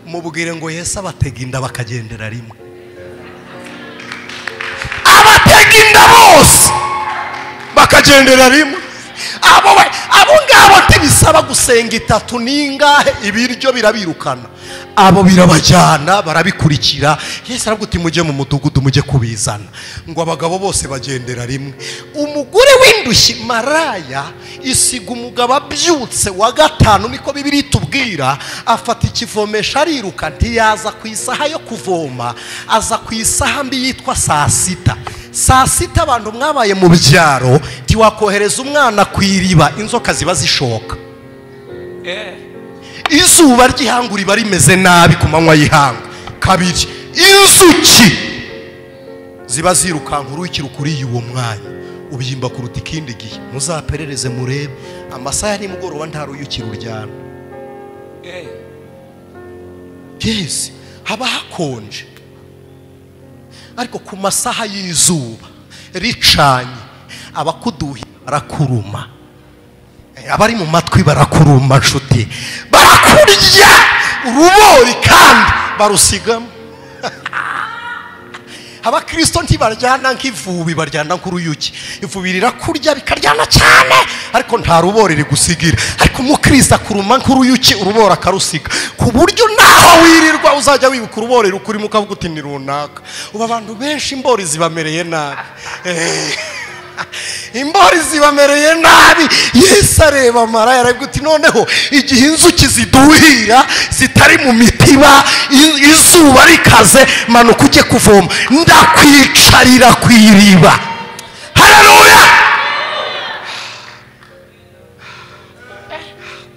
mubwire ngo Yesu abatega inda bakagendera rimwe. Abatega inda bose bakagendera rimwe. Abo ngabo ntibisaba gusenga itatu ningahe, ibiryo birabirukana. Abo birabajyana barabikurikira. Yesu aravuga uti mujye mu mudugudu mujye kubizana. Ngo abagabo bose bagendera rimwe. Umugore w'indushyi maraya isiga umugabo abyutse wa gatanu, niko Bibiliya itubwira, afata ikivomesha ariruka. Ntiyaza ku isaha yo kuvoma, aza ku isaha mbi yitwa saa sita. Saa sita abantu mwabaye mu byaro ntiwakohereza umwana ku iriba, inzoka ziba zishoka. Izuba ry'ihangu riba rimeze nabi ku manywa y'ihangu. Kabiri, inzuki ziba zirukanka urukira ukuriye uwo mwanya ubyimba kuruta ikindi gihe. Muzaperereze murebe amasaha ya nimugoroba nta ruyukira uryana. Yes, haba hakonje. Ariko ku masaha y'izuba ricanye abakuduhi barakuruma, abari mu matwi barakuruma nshuti, barakurya urubori kandi barusigamo. Abakristo ntibaryana nk'ivubi, baryana nk'uruyuki. Ivubi rirakurya bikaryana cyane ariko nta rubori rigusigira. Ariko umukristo akuruma nk'uruyuki, urubora akarusiga, ku buryo naho wirirwa uzajya wibuka urubori rukurimo ukavuga uti ni runaka. Ubu abantu benshi imbori zibamereye nabi. Imbori zibamereye nabi. Yesu areba maraya aravuga uti noneho igihe inzuki ziduhira zitari mu mitiba, izuba rikaze, manuka ujye kuvoma, ndakwicarira ku iriba. Haleluya!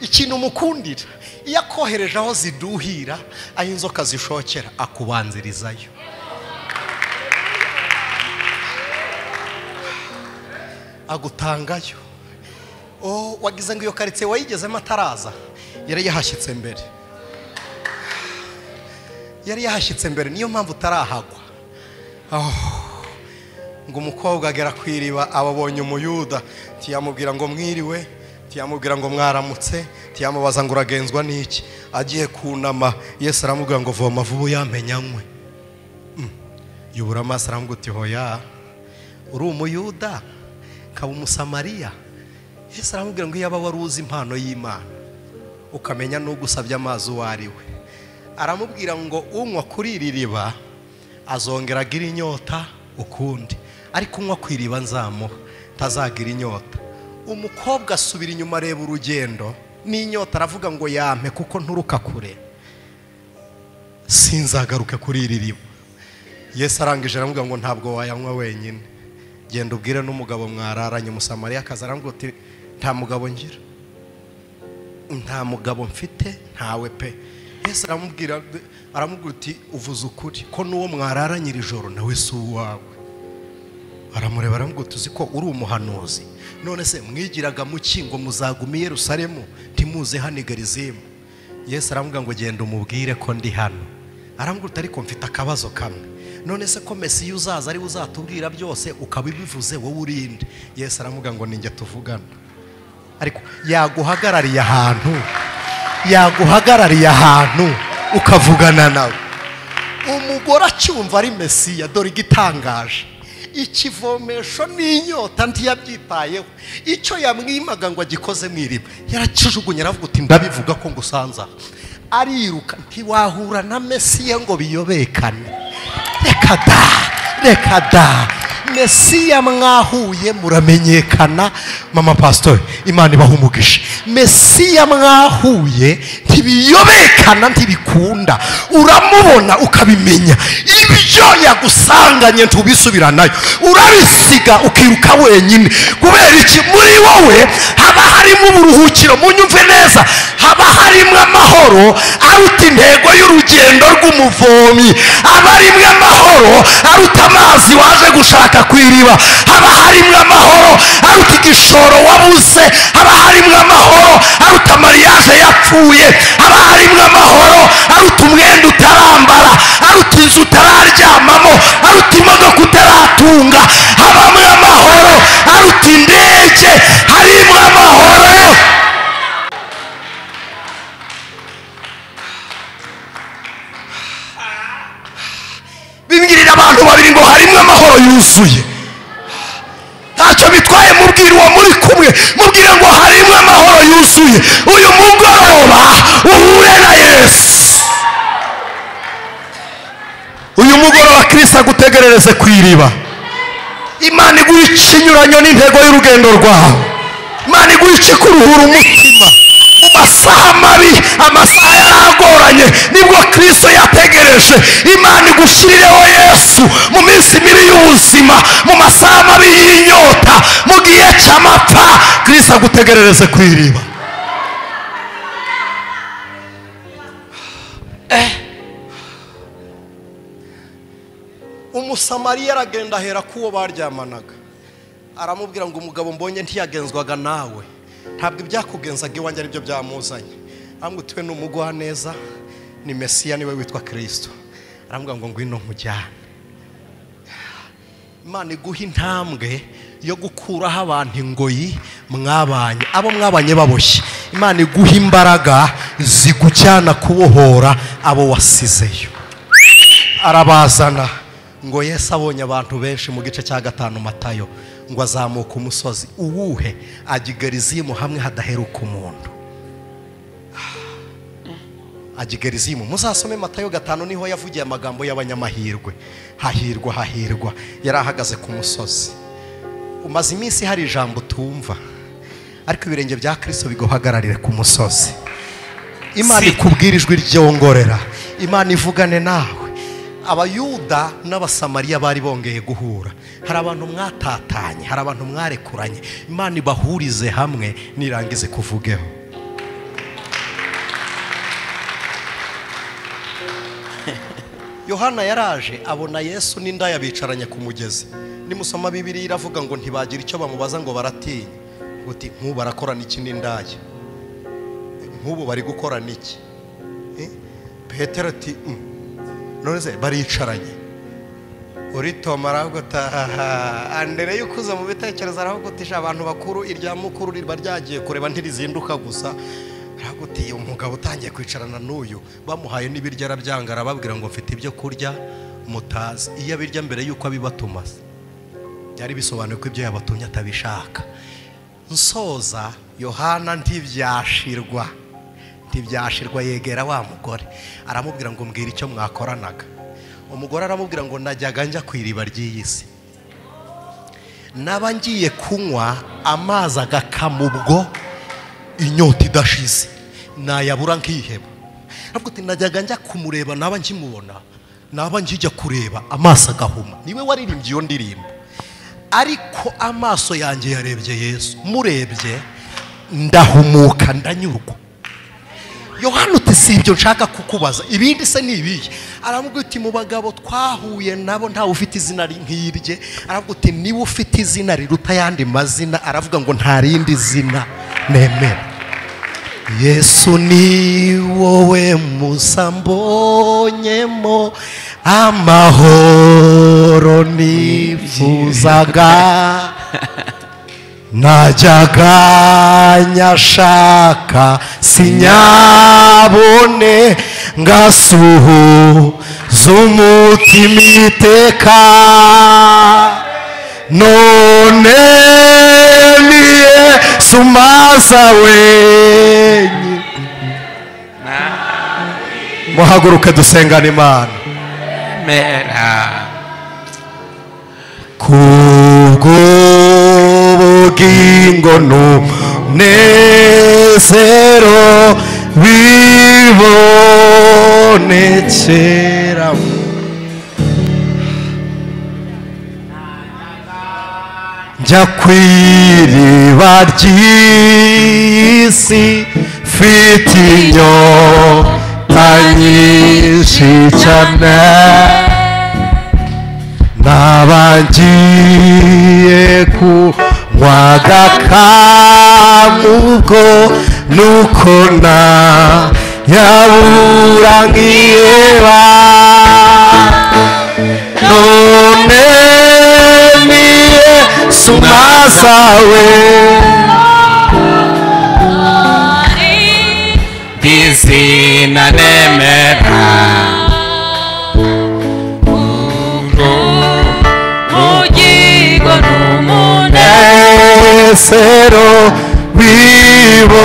Ikintu mukundira, iyo akohereje aho ziduhira, aho inzoka zishokera, akubanzirizayo. Agutangayo. Oh, wagize ngo iyo karitsiye wayigezemo ataraza, yari yahashyitse mbere. Yari yahashyitse mbere, niyo mpamvu utarahagwa. Oh, ngo umukobwa agera ku iriba ababonye umuyuda, ntiyamubwira ngo mwiriwe, ntiyamubwira ngo mwaramutse, ntiyamubaza ngo uragenzwa n'iki. Agiye kunama, Yesu aramubwira ngo voma vuba uyamenya nywe. Yubura amaso aramubwira uti hoya, uri umuyuda kaba umusamariya. Yesu aramubwira ngo iyaba wari uzi impano y'Imana ukamenya n'ugusabye amazi uwo ari we. Aramubwira ngo unywa kuri iri riba azongera agira inyota ukundi, ariko unywa ku iriba nzamuha ntazagira inyota. Umukobwa asubira inyuma areba urugendo n'inyota, aravuga ngo yampe kuko nturuka kure, sinzagaruke kuri iri riba. Yesu arangije aramubwira ngo ntabwo wayanywa wenyine, genda ubwire n'umugabo mwararanye. Umusamariya akaza aramubwira uti nta mugabo ngira, nta mugabo mfite, ntawe pe. Yesu aramubwira uti uvuze ukuri ko n'uwo mwararanye iri joro nawe si uwawe. Aramureba aramubwira uti uzi ko uri umuhanuzi, none se mwigiraga muki ngo muzagume i Yerusalemu ntimuze hano i Gerizimu? Yesu aramubwira ngo genda umubwire ko ndi hano. Aramubwira uti ariko mfite akabazo kamwe, none se ko Mesiya uzaza ari uzatubwira byose ukaba ubivuze wowe urinde? Yesu aramubwira ngo ninjye tuvugana. Ariko yaguhagarariye ahantu, yaguhagarariye ahantu ukavugana nawe. Umugore acyumva ari Mesiya, dore igitangaje, ikivomesho n'inyota ntiyabyitayeho. Icyo yamwimaga ngo agikoze mu iriba yarakijugunye, aravuga uti ndabivuga ko ngusanza. Ariruka. Ntiwahura na Mesiya ngo biyobekane. Reka da, reka da. Mesiya mwahuye muramenyekana. Mama pastor, Imana ibaha umugisha. Mesiya mwahuye ntibiyobekana, ntibikunda. Uramubona ukabimenya. Ibyo yagusanganye ntubisubiranayo, urabisiga ukiruka wenyine. Kubera iki? Muri wowe haba harimo uburuhukiro. Munyumve neza, haba harimo amahoro aruta intego y'urugendo rw'umuvomi, haba harimo amahoro aruta amazi waje gushaka ku iriba, haba harimo amahoro aruta igishoro wabuze, haba harimo amahoro aruta mariage yapfuye, haba harimo amahoro aruta umwenda utarambara, aruta inzu utararyamamo, aruta imodoka utaratunga, habamo amahoro aruta indege, harimo amahoro. Bibwirira abantu babiri ngo harimo amahoro yuzuye. Ntacyo bitwaye, mubwira uwo muri kumwe, mubwire ngo harimo amahoro yuzuye. Uyu mugoroba uhure na Yesu. Uyu mugoroba Kristo agutegerereze ku iriba. Imana iguha ikinyuranyo n'intego y'urugendo rwawe. Imana iguha ikikuruhura umutima mu masaha mabi, amasaha yaragoranye, nibwo Kristo yategereje. Imana igushyirireho Yesu mu minsi mibi y'ubuzima, mu masaha mabi y'inyota, mu gihe cy'amapfa, Kristo agutegerereze ku iriba. Umusamariya aragenda ahera kuwo baryamanaga, aramubwira ngo umugabo mbonye ntiyagenzwaga nawe, ntabwo ibyakugenzaga iwanjye aribyo byamuzanye. Aramubwira uti we ni umugwaneza, ni Mesiya, niwe witwa Kristo. Aramubwira ngo ngwino nkujyane. Imana iguha intambwe yo gukuraho abantu ingoyi mwabanye, abo mwabanye baboshye. Imana iguha imbaraga zigujyana kubohora abo wasizeyo. Arabazana. Ngo Yesu abonye abantu benshi mu gice cya 5 Matayo, ngo azamuka umusozi uwuhe, ajya i Gerizimu hamwe hadaheruka umuntu. Ajya i Gerizimu. Muzasome Matayo 5, niho yavugiye amagambo y'abanyamahirwe. Hahirwa, hahirwa. Yari ahagaze ku musozi. Umaze iminsi hari ijambo tumva, ariko ibirenge bya Kristo biguhagararire ku musozi. Imana ikubwira ijwi ryongorera, Imana ivugane nawe. Abayuda n'Abasamariya bari bongeye guhura. Hari abantu mwatatanye, hari abantu mwarekuranye. Imana ibahurize hamwe nirangize kuvugeho. Yohana yaraje abona Yesu n'indaya bicaranye ku mugezi. Nimusoma Bibiliya iravuga ngo ntibagira icyo bamubaza ngo baratinya. Uti nk'ubu barakorana iki n'indaya? Nk'ubu bari gukorana iki? Petero ati none baricaranye. Uri Toma aravuga, Andere yukuza mu bitekerezo aravuga abantu bakuru irya mukuru riba ryagiye kureba ntirizinduka gusa. Aravuga uti umugabo utangiye kwicarana n'uyu bamuhaye n'ibiryo arabyanga, arababwira ngo mfite ibyo kurya mutazi. Iyo abirya mbere yuko abibatuma byari bisobanuye ko ibyo yabatumye atabishaka. Nsoza Yohana ntibyashirwa, ntibyashirwa, yegera wa mugore aramubwira ngo mbwira icyo mwakoranaga. Umugore aramubwira ngo najyaga njya ku iriba ry'iyi si, naba ngiye kunywa amazi agakama ubwo inyota idashize, nayabura nkiheba. Aravuga ati najyaga njya kumureba, naba nkimubona, naba nkijya kureba amaso agahuma. Niwe waririmbye iyo ndirimbo. Ariko amaso yanjye yarebye Yesu, murebye ndahumuka, ndanyurwa. Yohana uti si ibyo nshaka kukubaza, ibindi se ni ibihe? Aramubwira uti mu bagabo twahuye nabo ntawe ufite izina nk'irye. Aravuga uti niba ufite izina riruta ayandi mazina, aravuga ngo nta rindi zina nemera. Yesu ni wowe musa mbonyemo amahoro nifuzaga, Najyaga nyashaka sinyabone, ngasuhuza umutima iteka. None ni Yesu umaza wenyine. Muhaguruke dusengane Imana. Kubw'ubugingo n'umunezero bibonekera. Njya ku iriba ry'isi mfite inyota nyinshi cyane, nabangiye kunywa agakamugo, nuko na yabura nkiheba. None ni Yesu umaza izina nemera, ubugingo n'umunezero bibo.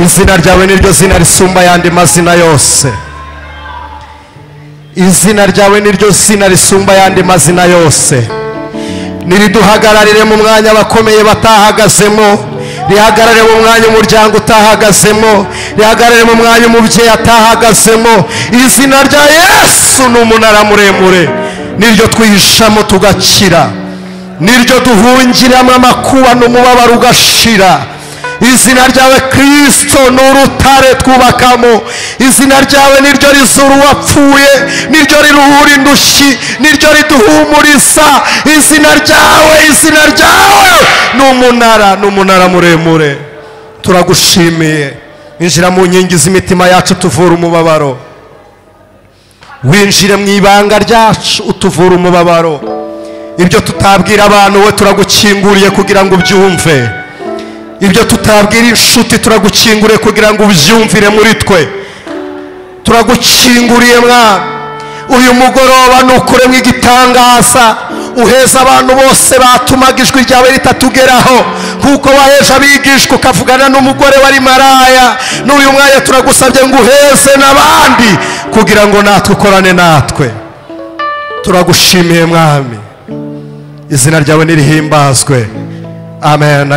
Izina ryawe niryo zina risumba ayandi mazina yose. Izina ryawe niryo zina risumba ayandi mazina yose. Niriduhagararire mu mwanya abakomeye batahagazemo, rihagarare mu mwanya umuryango utahagazemo, rihagarare mu mwanya umubyeyi atahagazemo. Izina rya Yesu ni umunara muremure, niryo twihishamo tugakira, niryo duhungiramo amakuba n'umubabaro ugashira. Izina ryawe Kristo ni urutare twubakamo. Izina ryawe niryo rizura uwapfuye, niryo riruhura indushyi, niryo riduhumuriza. Izina ryawe, izina ryawe ni umunara, ni umunara muremure. Turagushimiye. Injira mu nkingi z'imitima yacu tuvura umubabaro. Winjire mu ibanga ryacu utuvura umubabaro. Ibyo tutabwira abantu we turagukinguriye kugira ngo ubyumve. Ibyo tutabwira inshuti turagukinguriye kugira ngo ubyumvire muri twe. Turagukinguriye mwana. Uyu mugoroba nukuremwe igitangaza, uheza abantu bose batumaga ijwi ryawe ritatugeraho, kuko waheje abigishwa ukavugana n'umugore wari maraya. N'uyu mwanya turagusabye ngo uheze n'abandi kugira ngo natwe ukorane natwe. Turagushimiye mwami, izina ryawe nirihimbazwe. Amen.